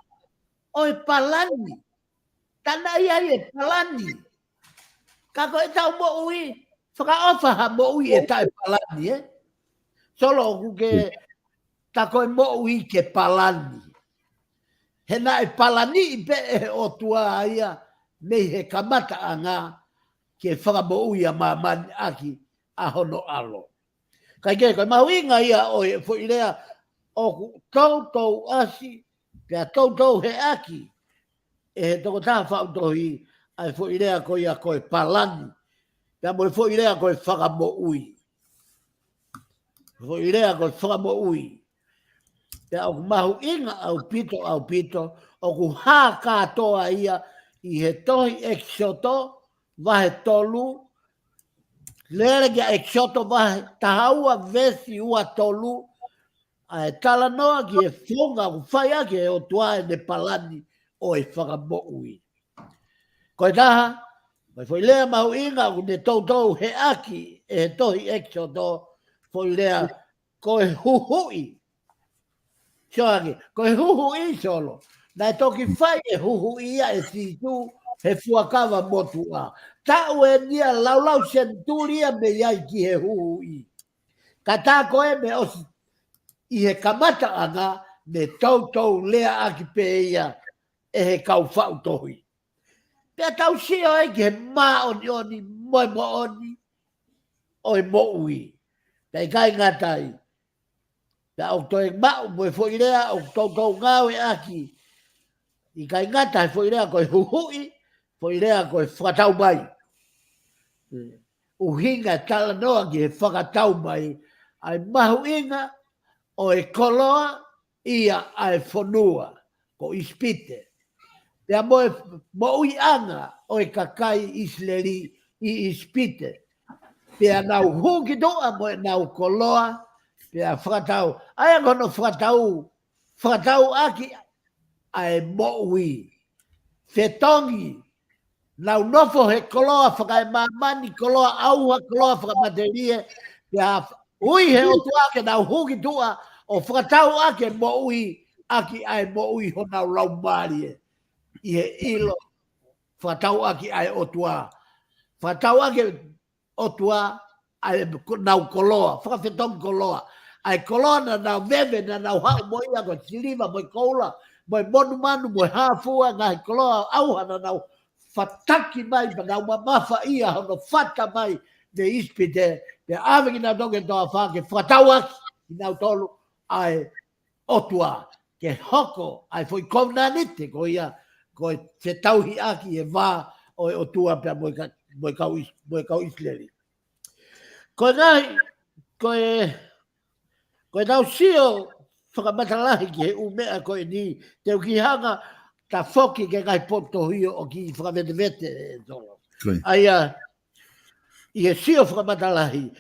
ʻo e palani. Tā naʻe ʻi ai e palani. Ka ko e tau moʻui, fakaʻofa ha moʻui ʻe taʻe palani, ē? Solo ʻoku ke, tā ko e moʻui ke palani. He naʻe palaniʻi pē ʻe he ʻOtua ia mei he kamataʻanga ke fakamoʻui ʻa māmani ʻaki ʻa hono ʻAlo. Kae kehe, ko e mahuʻinga ia ʻo e foʻi lea ʻoku toutou ʻasi, pea toutou heʻaki ʻe he tokotaha faʻu tohi ʻa e foʻi lea ko ia ko e palani, pea mo e foʻi lea ko e fakamoʻui. Foʻi lea ko e fakamoʻui. Pea ʻoku mahuʻinga ʻaupito, ʻaupito, ʻoku hā kātoa ia ʻi he tohi ʻEkisoto, vahe tolu, lele kia ʻEkisoto vahe taha ua veesi ua tolu, ʻa e talanoa ki he funga ʻoku fai ʻaki ʻe he ʻOtua ʻene palani ʻo e fakamoʻui. Ko e taha, ko e foʻi lea mahuʻinga ʻoku ne toutou heʻaki ʻe he tohi ʻEkisoto, foʻi lea ko e huhuʻi. Sio ange, ko e huhuʻi Solo. Naʻe toki fai e huhuʻi ia ʻe Sīsū he Fuakava Motuʻa. Taʻu eni ia laulau senituli ia mei ai ki he huhuʻi. Ka tā ko e meʻa ʻosi ʻi he kamataʻanga ne toutou leaʻaki pē ia ʻe he kau faʻu tohi. Pea tau sio ai ki he māʻoniʻoni mo e moʻoni ʻo e moʻui. Pea ʻikai ngata ai. Pea ʻoku toe maʻu mo e foʻi lea ʻoku toutou ngāueʻaki. ʻIkai ngata he foʻi lea ko e huhuʻi, foʻi lea ko e fakatau mai. ʻUhinga e talanoa ki he fakatau mai, ʻa e mahuʻinga ʻo e koloa ia ʻa e fonua, ko ʻIsipite. Pea mo e moʻuiʻanga ʻo e kakai ʻIsileli ʻi ʻIsipite. Pea nau hū ki tuʻa mo ʻenau koloa, pea fakatau, ʻa ia ko hono fakatau, fakatau ʻaki ʻa e moʻui. Fetongi, nau nofo he koloa fakaemāmani, koloa ʻauha, koloa fakamatelie, pea ui he ʻOtua ke nau hū ki tuʻa ʻo fakatau ʻaki e moʻui, ʻaki ʻa e moʻui honau laumālie. ʻI he ʻilo, fakatau ʻaki ʻa e ʻOtua. Fakatau ʻaki ʻOtua, ʻa e ko-, nau koloa, fakafetongi koloa. ʻA e koloa naʻa nau veve, naʻa nau haʻu mo ia ko e siliva, mo e koula, mo e monumanu, mo e hāfua, ngaahi koloa ʻauha naʻa nau fataki mai, pea nau mamafa ia hono fata mai mei ʻIsipite, pea ʻave kinautolu ki he toafa ke fakatau ʻaki kinautolu ʻa e ʻOtua, ke hoko ʻa e foʻi kovinānite ko ia, ko e fetauhiʻaki e vā ʻo e ʻOtua pea mo e ka-, mo e kau ʻIs-, mo e kau ʻIsileli. Ko e ngaahi, ko e, ko e tau sio fakamatalahi ki he ʻū meʻa ko eni, te u kiʻi hanga tafoki ki he ngaahi potohio ʻo kiʻi fakavetevete ʻe Solo. Ko ia. ʻA ia, ʻi he sio fakamatalahi,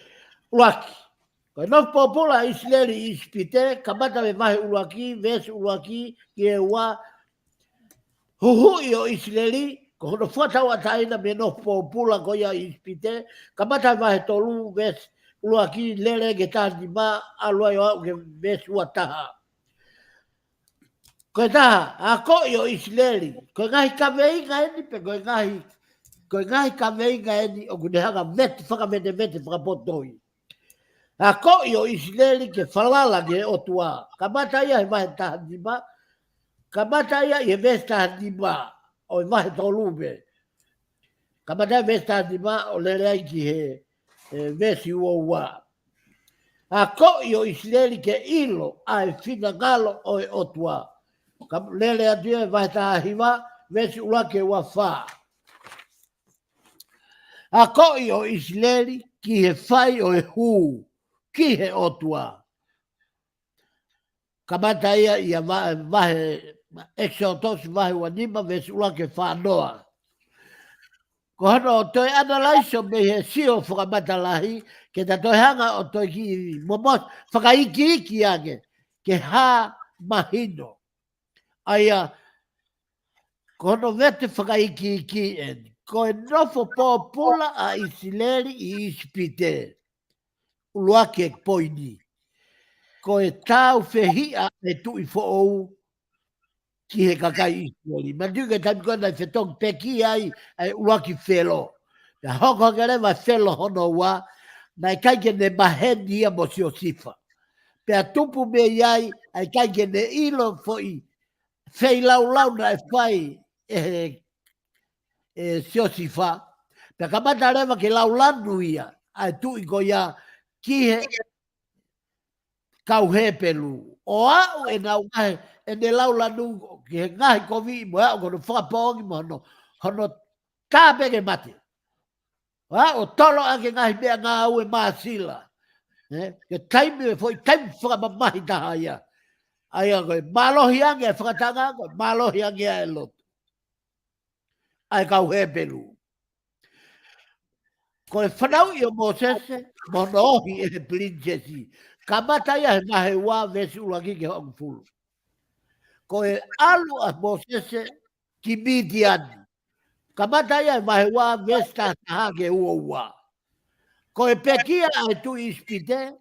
ʻuluaki, ko e nofo pōpula ʻa ʻIsileli ʻi ʻIsipite, kamata mei he vahe ʻuluaki, veesi ʻuluaki ki he ua, huhuʻi ʻo ʻIsileli, ko hono fakatauʻatāina mei he nofo pōpula ko ia ʻi ʻIsipite, kamata he vahe tolu, veesi ʻuluaki, lele ki he taha nima, ʻalu ai ʻo aʻu ki he veesi ua taha. Ko e taha, akoʻi ʻo ʻIsileli, ko e ngaahi kaveinga eni pe ko e ngaahi, ko e ngaahi kaveinga eni ʻoku ne hanga vete, fakavetevete, fakapotohi. Akoʻi ʻo ʻIsileli ke falala ki he ʻOtua. Kamata ia he vahe taha nima, kamata ia ʻi he veesi taha nima ʻo e vahe tolu pē. Kamata veesi taha nima ʻo lele ai ki he, ē, veesi ua ua. Akoʻi ʻo ʻIsileli ke ʻilo ʻa e finangalo ʻo e ʻOtua. Ka lele atu ia he vahe taha hiva, veesi ʻuluaki ki he ua fā. Akoʻi ʻo ʻIsileli ki he fai ʻo e hū ki he ʻOtua. Kamata ia ʻi he va-, vahe, ʻEkisoto vahe ua nima veesi ʻuluaki ki he fā noa. Ko hono toe ʻanalaiso mei he sio fakamatalahi, ke ta toe hanga ʻo toe kiʻi momo fakaikiiki ange, ke hā mahino. ʻA ia, ko hono vete fakaikiiki eni, ko e nofo pōpula ʻa ʻIsileli ʻi ʻIsipite. ʻUluaki e poini. Ko e tāufehiʻa e tuʻi foʻou ki he kakai ʻIsileli. Manatuʻi ko e taimi ko ē naʻe fetongi pekia ai ʻa e ʻuluaki Felo. Pea hoko hake leva Felo hono ua, naʻe ʻikai ke ne maheni ia mo Siosifa. Pea tupu mei ai, ʻa e ʻikai ke ne ʻilo foʻi feilaulau naʻe fai ʻe he, ʻe Siosifa. Pea kamata leva ke laulanu ia, ʻa e tuʻi ko ia ki he kau Hepelū. ʻO aʻu ʻenau ngaahi, ʻene laulanu ki he ngaahi koviʻi mo e aʻu ko hono fakapoongi mo hono, hono tā pē ke mate. ʻO aʻu ʻo tolo ʻaki e ngaahi meʻangāue māsila. Ē, ke taimi e foʻi taimi fakamamahi taha ia. ʻA ia ko e mālohi ange e fakatanga, ko e mālohi ange e lotu. ʻA e kau Hepelū. Ko e fanauʻi ʻo Mōsese, mo hono ohi ʻe he pilinisesi. Kamata ia he vahe ua veesi ʻuluaki ki he hongofulu. Ko e ʻalu ʻa Mōsese ki Mitiani. Kamata ia he vahe ua veesi taha taha ki he ua ua. Ko e pekia ʻa e tuʻi ʻIsipite,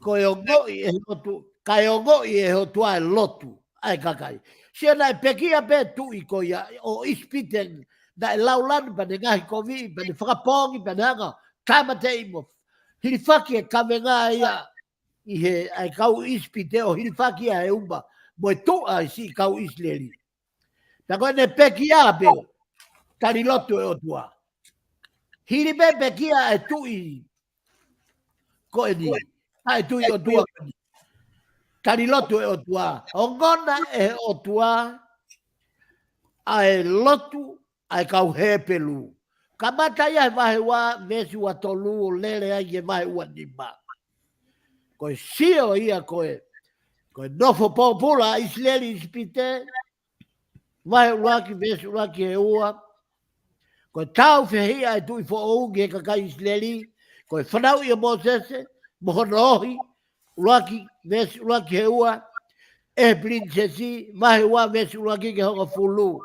ko e ongoʻi ʻe he ʻOtu-, kae ongoʻi ʻe he ʻOtua e lotu ʻa e kakai. Sio naʻe pekia pē tuʻi ko ia ʻo ʻIsipite, naʻe laulanu pea ne ngaahi koviʻi, pea ne fakapoongi, pea ne hanga tāmateʻi mo hilifaki e kavenga ia ʻi he ʻa e kau ʻIsipite ʻo hilifaki ʻa e uma mo e tuʻa ʻi siʻi kau ʻIsileli. Pea ko ʻene pekia pē, tali lotu e ʻOtua. Hili pē pekia e tuʻi ko eni, ʻa e tuʻi ʻOtua ko eni. Tali lotu e ʻOtua. Ongona ʻe he ʻOtua ʻa e lotu ʻa e kau Hepelū. Kamata ia he vahe ua veesi ua tolu ʻo lele ai ki he vahe ua nima. Ko e sio ia ko e, ko e nofo pōpula ʻa ʻIsileli ʻi ʻIsipite, vahe ʻuluaki, veesi ʻuluaki ki he ua. Ko e tāufehiʻa e tuʻi foʻou ki he kakai ʻIsileli, ko e fanauʻi ʻo Mōsese, mo hono ohi, ʻuluaki, veesi ʻuluaki ki he ua, ʻe he pilinisesi, vahe ua, veesi ʻuluaki ki he hongofulu.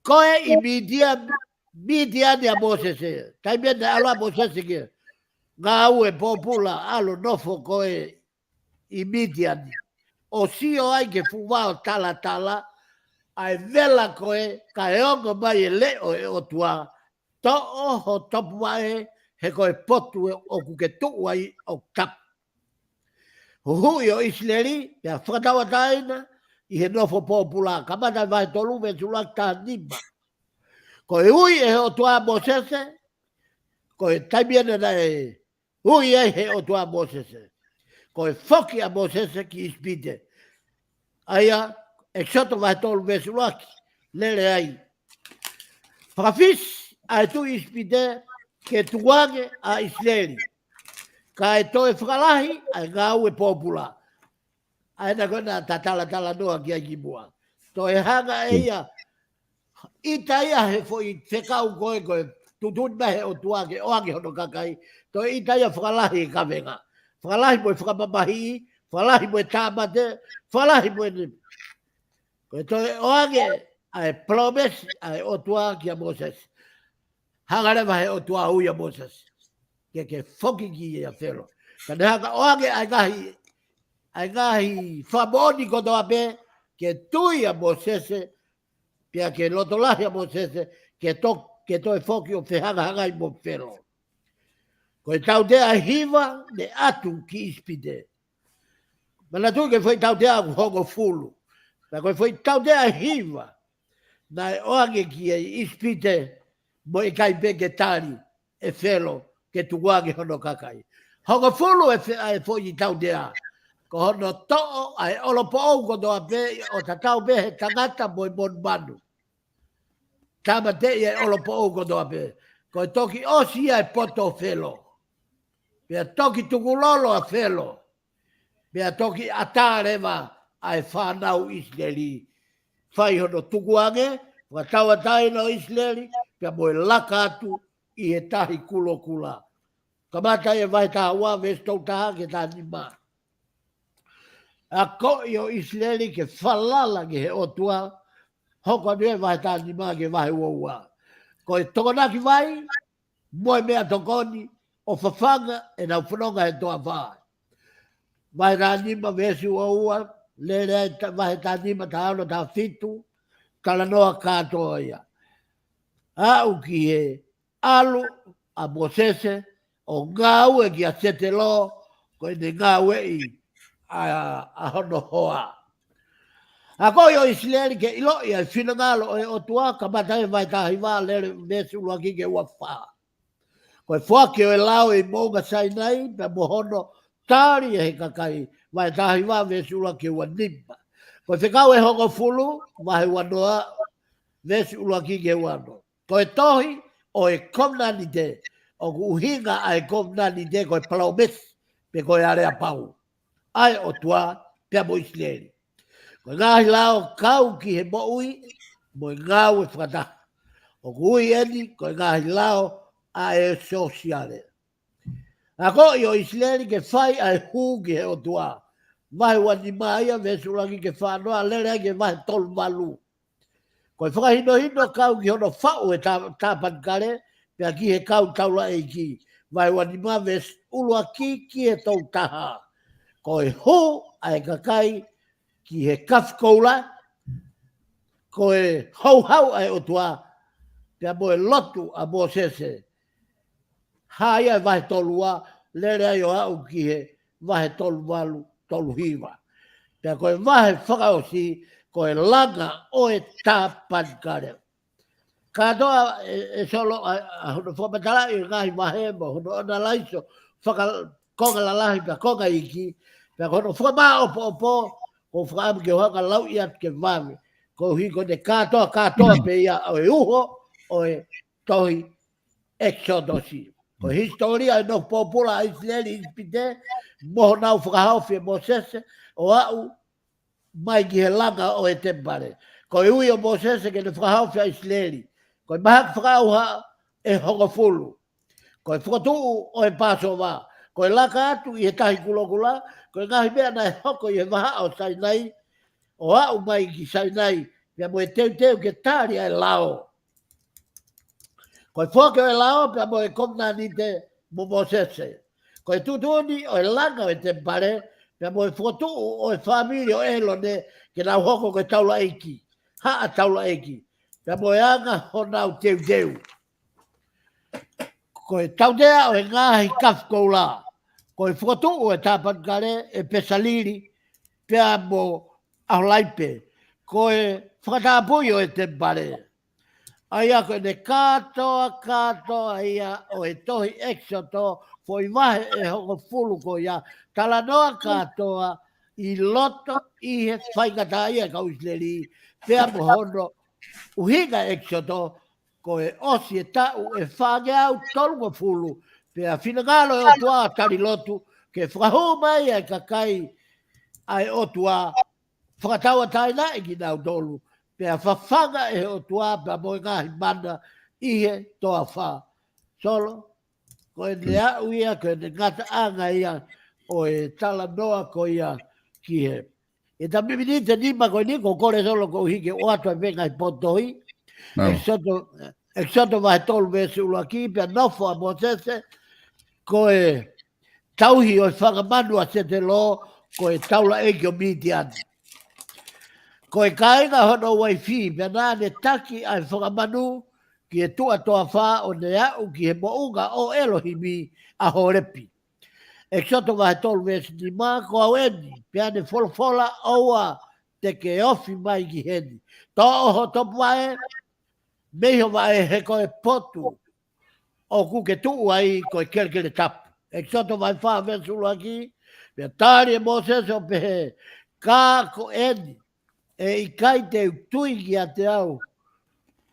Ko e ʻi Mitia-, Mitiani ʻa Mōsese, taimi naʻe ʻalu ai Mōsese ki he ngāue pōpula ʻalu ʻo nofo ko ē ʻi Mitiani. ʻO sio ai ki he fuʻu vao talatala, ʻa e vela ko ē, kae ongo mai e leʻo ʻo e ʻOtua, toʻo ho topuvaʻe, he ko e potu ē ʻoku ke tuʻu ai ʻoku tapu. Huhuʻi ʻo ʻIsileli, pea fakatauʻatāina ʻi he nofo pōpula, kamata vahe tolu veesi ʻuluaki ki he taha nima. Ko e ui ʻe he ʻOtua ʻa Mōsese, ko e taimi ena naʻe ui ai he ʻOtua ʻa Mōsese. Ko e foki ʻa Mōsese ki ʻIsipite. ʻA ia, ʻEkisoto vahe tolu veesi ʻuluaki, lele ai. Fakafisi ʻa e tuʻi ʻIsipite ke tukuange ʻa ʻIsileli. Kae toe fakalahi ʻa e ngāue pōpula. ʻA ena ko ena ta talatalanoa ki ai kimuʻa. Toe hanga ʻe ia, ʻita ia he foʻi fekau ko ē ko e tuʻutuʻuni mai he ʻOtua ke ʻoange hono kakai. Toe ʻita ia fakalahi e kavenga. Fakalahi mo e fakamamahiʻi, fakalahi mo e tāmate, fakalahi mo e ni. Ko e toe ʻoange ʻa e palōmesi ʻa e ʻOtua kia Mōsese. Hanga leva he ʻOtua ʻo ui ʻa Mōsese ke, ke foki ki he Felo. Ka ne hanga ʻoange ʻa e ngaahi, ʻa e ngaahi fakamoʻoni kotoa pē ke tui ʻa Mōsese, pea ke loto lahi ʻa Mōsese, ke to-, ke toe foki ʻo fehangahangai mo Felo. Ko e tautea ʻe hiva ne ʻatu ki ʻIsipite. Manatuʻi ko e foʻi tautea ʻoku hongofulu. Pea ko e foʻi tautea ʻe hiva naʻe ʻoange ki ai ʻIsipite, mo e ʻikai pē ke tali ʻe Felo ke tukuange hono kakai. Hongofulu e fe-, ʻa e foʻi tautea. Ko hono toʻo ʻa e ʻolopoʻou kotoa pē ʻo tatau pē he tangata mo e monumanu. Tāmateʻi e ʻolopoʻou kotoa pē. Ko e toki ʻosi ia e poto ʻo Felo. Pea toki tukulolo ʻa Felo. Pea toki ʻatā leva ʻa e fānau ʻIsileli. Fai hono tukuange, fakatauʻatāina ʻo ʻIsileli, pea mo e laka atu ʻi he tahi kulokula. Kamata ʻi he vahe taha ua, veesi tolu taha ki he taha nima. Akoʻi ʻo ʻIsileli ke falala ki he ʻOtua, hoko atu ʻi he vahe taha nima ki he vahe ua ua. Ko e tokonaki vai, mo e meʻatokoni, ʻo fafanga ʻenau fononga he toafa. Vahe taha nima veesi ua ua, lele ai ta-, vahe taha nima, taha ono, taha fitu, talanoa kātoa ia. Aʻu ki he ʻalu ʻa Mōsese ʻo ngāue kia Setelo, ko ʻene ngāueʻi ʻa, ʻa hono hoa. Akoʻi ʻo ʻIsileli ke ʻiloʻi ʻa e finangalo ʻo e ʻOtua, kamata ʻi he vahe taha hiva, lele veesi ʻuluaki ki he ua fā. Ko e foaki ʻo e lao ʻi Moʻunga Sainai, pea mo hono tali ʻe he kakai, vahe taha hiva veesi ʻuluaki ki he ua nima. Ko e Fekau ʻe Hongofulu, vahe ua noa, veesi ʻuluaki ki he ua ono. Ko e tohi ʻo e kovinānite, ʻoku ʻuhinga ʻa e kovinānite ko e palōmesi, pe ko e aleapau ʻa e ʻOtua pea mo ʻIsileli. Ko e ngaahi lao kau ki he moʻui mo e ngāue fakataha. ʻOku ui eni ko e ngaahi lao ʻa e sōsiale. Akoʻi ʻo ʻIsileli ke fai ʻa e hū ki he ʻOtua. Vahe ua nima ia, veesi ʻuluaki ki he fā noa, lele ai ki he vahe tolu valu. Ko e fakahinohino kau ki hono faʻu e tā-, tāpanekale, pea ki he kau taulaʻeiki. Vahe ua nima veesi ʻuluaki ki he tolu taha. Ko e hū ʻa e kakai ki he kafi koula, ko e houhau ʻa e ʻOtua, pea mo e lotu ʻa Mōsese. Hā ia e vahe tolu ua, lele ai ʻo aʻu ki he vahe tolu valu, tolu hiva. Pea ko e vahe fakaʻosi, ko e langa ʻo e tāpanekale. Kātoa ʻe, ʻe Solo ʻa, ʻa hono fakamatalaʻi e ngaahi vahe mo hono ʻanalaiso, fakakonga lalahi pea konga iiki, pea ko hono fakamāʻopoʻopo, ʻoku ou fakaʻamu ke u hanga ʻo lauʻi atu ke vave, koeʻuhi ko ʻene kātoa, kātoa pē ia ʻo e uho ʻo e tohi ʻEkisotosi. Ko e hisitōlia ʻo e nofo pōpula ʻa ʻIsileli ʻi ʻIsipite, mo honau fakahaofi ʻe Mōsese ʻo aʻu mai ki he langa ʻo e temipale. Ko e ui ʻo Mōsese ke ne fakahaofi ʻa ʻIsileli. Ko e mahaki fakaʻauha ʻe hongofulu. Ko e fokotuʻu ʻo e Pāsova. Ko e laka atu ʻi he tahi kulokula. Ko e ngaahi meʻa naʻe hoko ʻi he vahaʻa ʻo Sainai, ʻo aʻu mai ki Sainai, pea mo e teuteu ke tali ʻa e lao. Ko e foaki ʻo e lao pea mo e kovinānite mo Mōsese. Ko e tuʻutuʻuni ʻo e langa ʻo e temipale, pea mo e fokotuʻu ʻo e fāmili ʻo ʻĒlone ke nau hoko ko e taulaʻeiki, haʻa taulaʻeiki, pea mo e anga honau teuteu. Ko e tautea ʻo e ngaahi kafi koula. Ko e fokotuʻu ʻo e tāpanekale ʻe Pesalili, pea mo ʻAholaipe. Ko e fakatapui ʻo e temipale. ʻA ia ko ʻene kātoa, kātoa ia ʻo e tohi ʻEkisoto, foʻi vahe ʻe hongofulu ko ia, talanoa kātoa ʻi loto ʻi he faingataʻaʻia ʻa e kau ʻIsileli, pea mo hono ʻuhinga ʻEkisoto, ko e ʻosi e taʻu ʻe fāngeau tolungofulu, pea finangalo e ʻOtua tali lotu, ke fakahū mai ʻa e kakai ʻa e ʻOtua, fakatauʻatāinaʻi kinautolu, pea fafanga ʻe he ʻOtua, pea mo e ngaahi mana ʻi he toafa. Solo, ko ʻene aʻu ia, ko ʻene ngataʻanga ia ʻo e talanoa ko ia ki he. ʻI he miniti ʻe nima ko eni, ʻoku ou kole Solo koeʻuhi ke ʻoatu ʻa e ngaahi potohi. ʻEkisoto, ʻEkisoto vahe tolu veesi ʻuluaki, pea nofo ʻa Mōsese, ko e tauhi ʻo e fanga manu ʻa Setelo, ko e taulaʻeiki ʻo Mitiani. Ko e kāinga hono uaifi, pea naʻa ne taki ʻa e fanga manu ki he tuʻa toafa ʻo ne aʻu ki he moʻunga ʻo ʻElohimi ʻa Holepi. ʻEkisoto vahe tolu veesi nima, ko au eni, pea ne folofola, ʻoua te ke ofi mai ki heni. Toʻo ho topuvaʻe, mei ho vaʻe he ko e potu ʻoku ke tuʻu ai ko e kelekele tapu. ʻEkisoto vahe fā veesi ʻuluaki, pea tali ʻe Mōsese ʻo pehē, ka ko eni, ʻe ʻikai te u tui kiate au,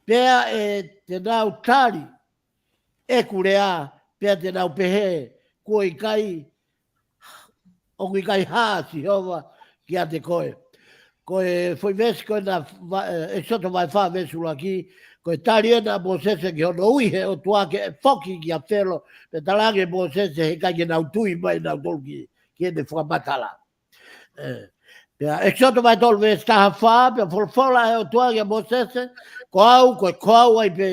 pea ʻe te nau tali ʻeku lea, pea te nau pehē, kuo ʻikai, ʻoku ʻikai hā Sihova kiate koe. Ko e foʻi veesi ko ena, ʻEkisoto vahe fā veesi ʻuluaki, ko e tali ena ʻa Mōsese ki hono ui he ʻOtua ke foki kia Felo, pea talaange ʻe Mōsese he ʻikai ke nau tui mai nautolu ki, ki heʻene fakamatala. Pea ʻEkisoto vahe tolu veesi taha fā, pea folofola ʻe he ʻOtua kia Mōsese, ko au, ko e ko au ai pē,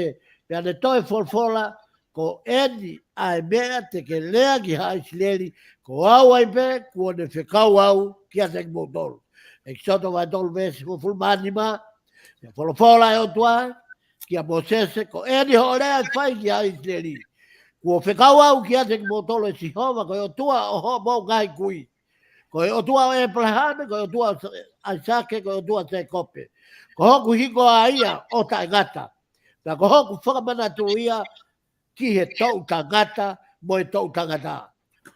pea ne toe folofola, ko eni ʻa e meʻa te ke lea ki haʻa ʻIsileli, ko au ai pē, kuo ne fekau au kiate kimoutolu. ʻEkisoto vahe tolu veesi hongofulu mā nima, pea folofola ʻe he ʻOtua kia Mōsese, ko eni hoʻo lea ʻe fai ki haʻa ʻIsileli, kuo fekau au kiate kimoutolu ʻe Sihova, ko e ʻOtua ʻo hoʻomou ngaahi kui, ko e ʻOtua ʻo ʻĒpalahame, ko e ʻOtua ʻo ʻAisake, ko e ʻOtua ʻo Sēkope. Ko hoku hingoa ia ʻo taʻengata, pea ko hoku fakamanatu ia ki he toʻu tangata mo e toʻu tangata.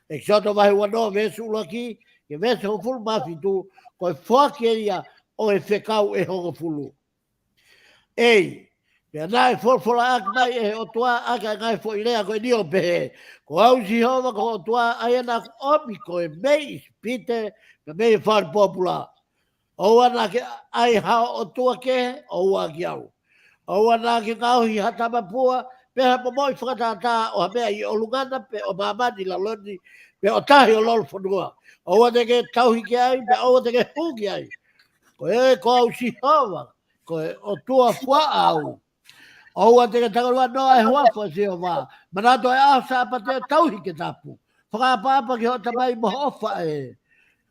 ʻEkisoto vahe uanoa veesi ʻuluaki ki he veesi hongofulu mā fitu, ko e foaki ia ʻo e fekau ʻe hongofulu. ʻEi, pea naʻe folofolaʻaki mai ʻe he ʻOtua ʻaki ʻa e ngaahi foʻi lea ko eni ʻo pehē, ko au Sihova ko ho ʻOtua, ʻa ia naʻa ku ʻomi koe mei ʻIsipite, pea mei he fale pōpula. ʻOua naʻa ke ʻai ha ʻotua kehe ʻo ua ki au. ʻOua naʻa ke ngaohi ha tamapua, pe ha momoʻi fakatātā ʻo ha meʻa ʻi ʻolunga na pe ʻo māmani ʻi lalo ni, pe ʻo tahi ʻo lolofonua. ʻOua te ke tauhi ki ai, pe ʻoua te ke hū ki ai. Ko e, ko au Sihova, ko e ʻOtua fuaʻa au. ʻOua te ke takalua noa e huafa ʻo Sihova. Manatu e ʻaho Sāpate ʻo tauhi ke tapu. Fakaʻapaʻapa ki hoʻo tamai mo hoʻo faʻē.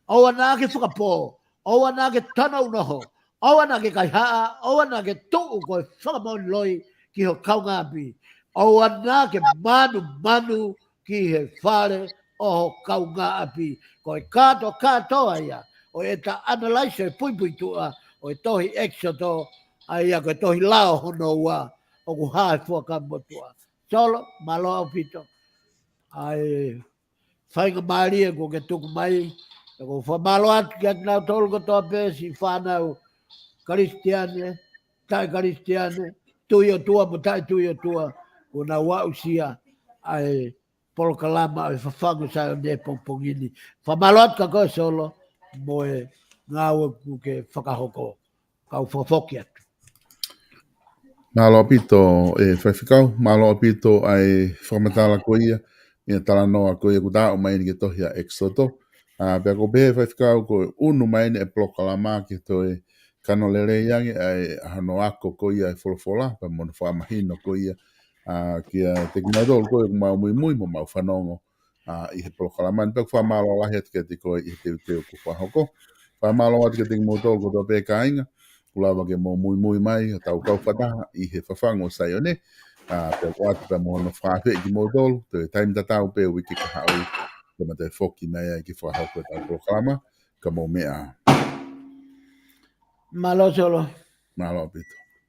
ʻOua naʻa ke fakapō, ʻoua naʻa ke tanaʻi noho, ʻoua naʻa ke kaihaʻa, ʻoua naʻa ke tuʻu ko e fakamoʻoni loi ki ho kaungāʻapi. ʻOua naʻa ke manumanu ki he fale ʻo ho kaungāʻapi. Ko e kātoa kātoa ia ʻo ʻeta ʻanalaiso e puipuituʻa ʻo e tohi ʻEkisoto, ʻa ia ko e tohi lao hono ua ʻoku hā he Fuakava Motuʻa. Solo, mālō ʻaupito ʻa e faingamālie kuo ke tuku mai. ʻOku ou fakamālō atu kiate kinautolu kotoa pē, siʻi fānau Kalisitiane, taʻe Kalisitiane, tui ʻOtua mo taʻe tui ʻOtua, kuo nau aʻusia ʻa e polokalama ʻo e Fafangu ʻo Saione he pongipongi ni. Fakamālō atu kia koe Solo mo e ngāue kuo ke fakahoko. Kau fakafoki atu. Mālō ʻaupito ʻe Faifekau, mālō ʻaupito ʻa e fakamatala ko ia, ʻa e talanoa ko ia kuo ta aʻu mai eni ki he tohi ʻa ʻEkisoto. ʻA, pea ʻoku pehē Faifekau ko e ʻunu mai eni e polokalama ki he toe kano lelei ange ʻa e, ʻa hono ako ko ia e folofola, pea mo hono fakamahino ko ia, ʻa, kiate kinautolu ko ia ʻoku mau muimui mo mau fanongo, ʻa, ʻi he polokalama ni. Pea ʻoku fakamālō lahi atu kiate koe ʻi he teuteu kuo fakahoko. Fakamālō atu kiate kimoutolu kotoa pē kāinga kuo lava ke mou muimui mai ʻo tau kau fakataha ʻi he Fafangu ʻo Saione. ʻA, pea ʻoatu pē mo hono fakaafeʻi kimoutolu, toe taimi tatau pē uike kahaʻu, ke ma toe foki mai ai ke fakahoko ʻetau polokalama, ka mou meʻa. Mālō Solo. Mālō ʻaupito.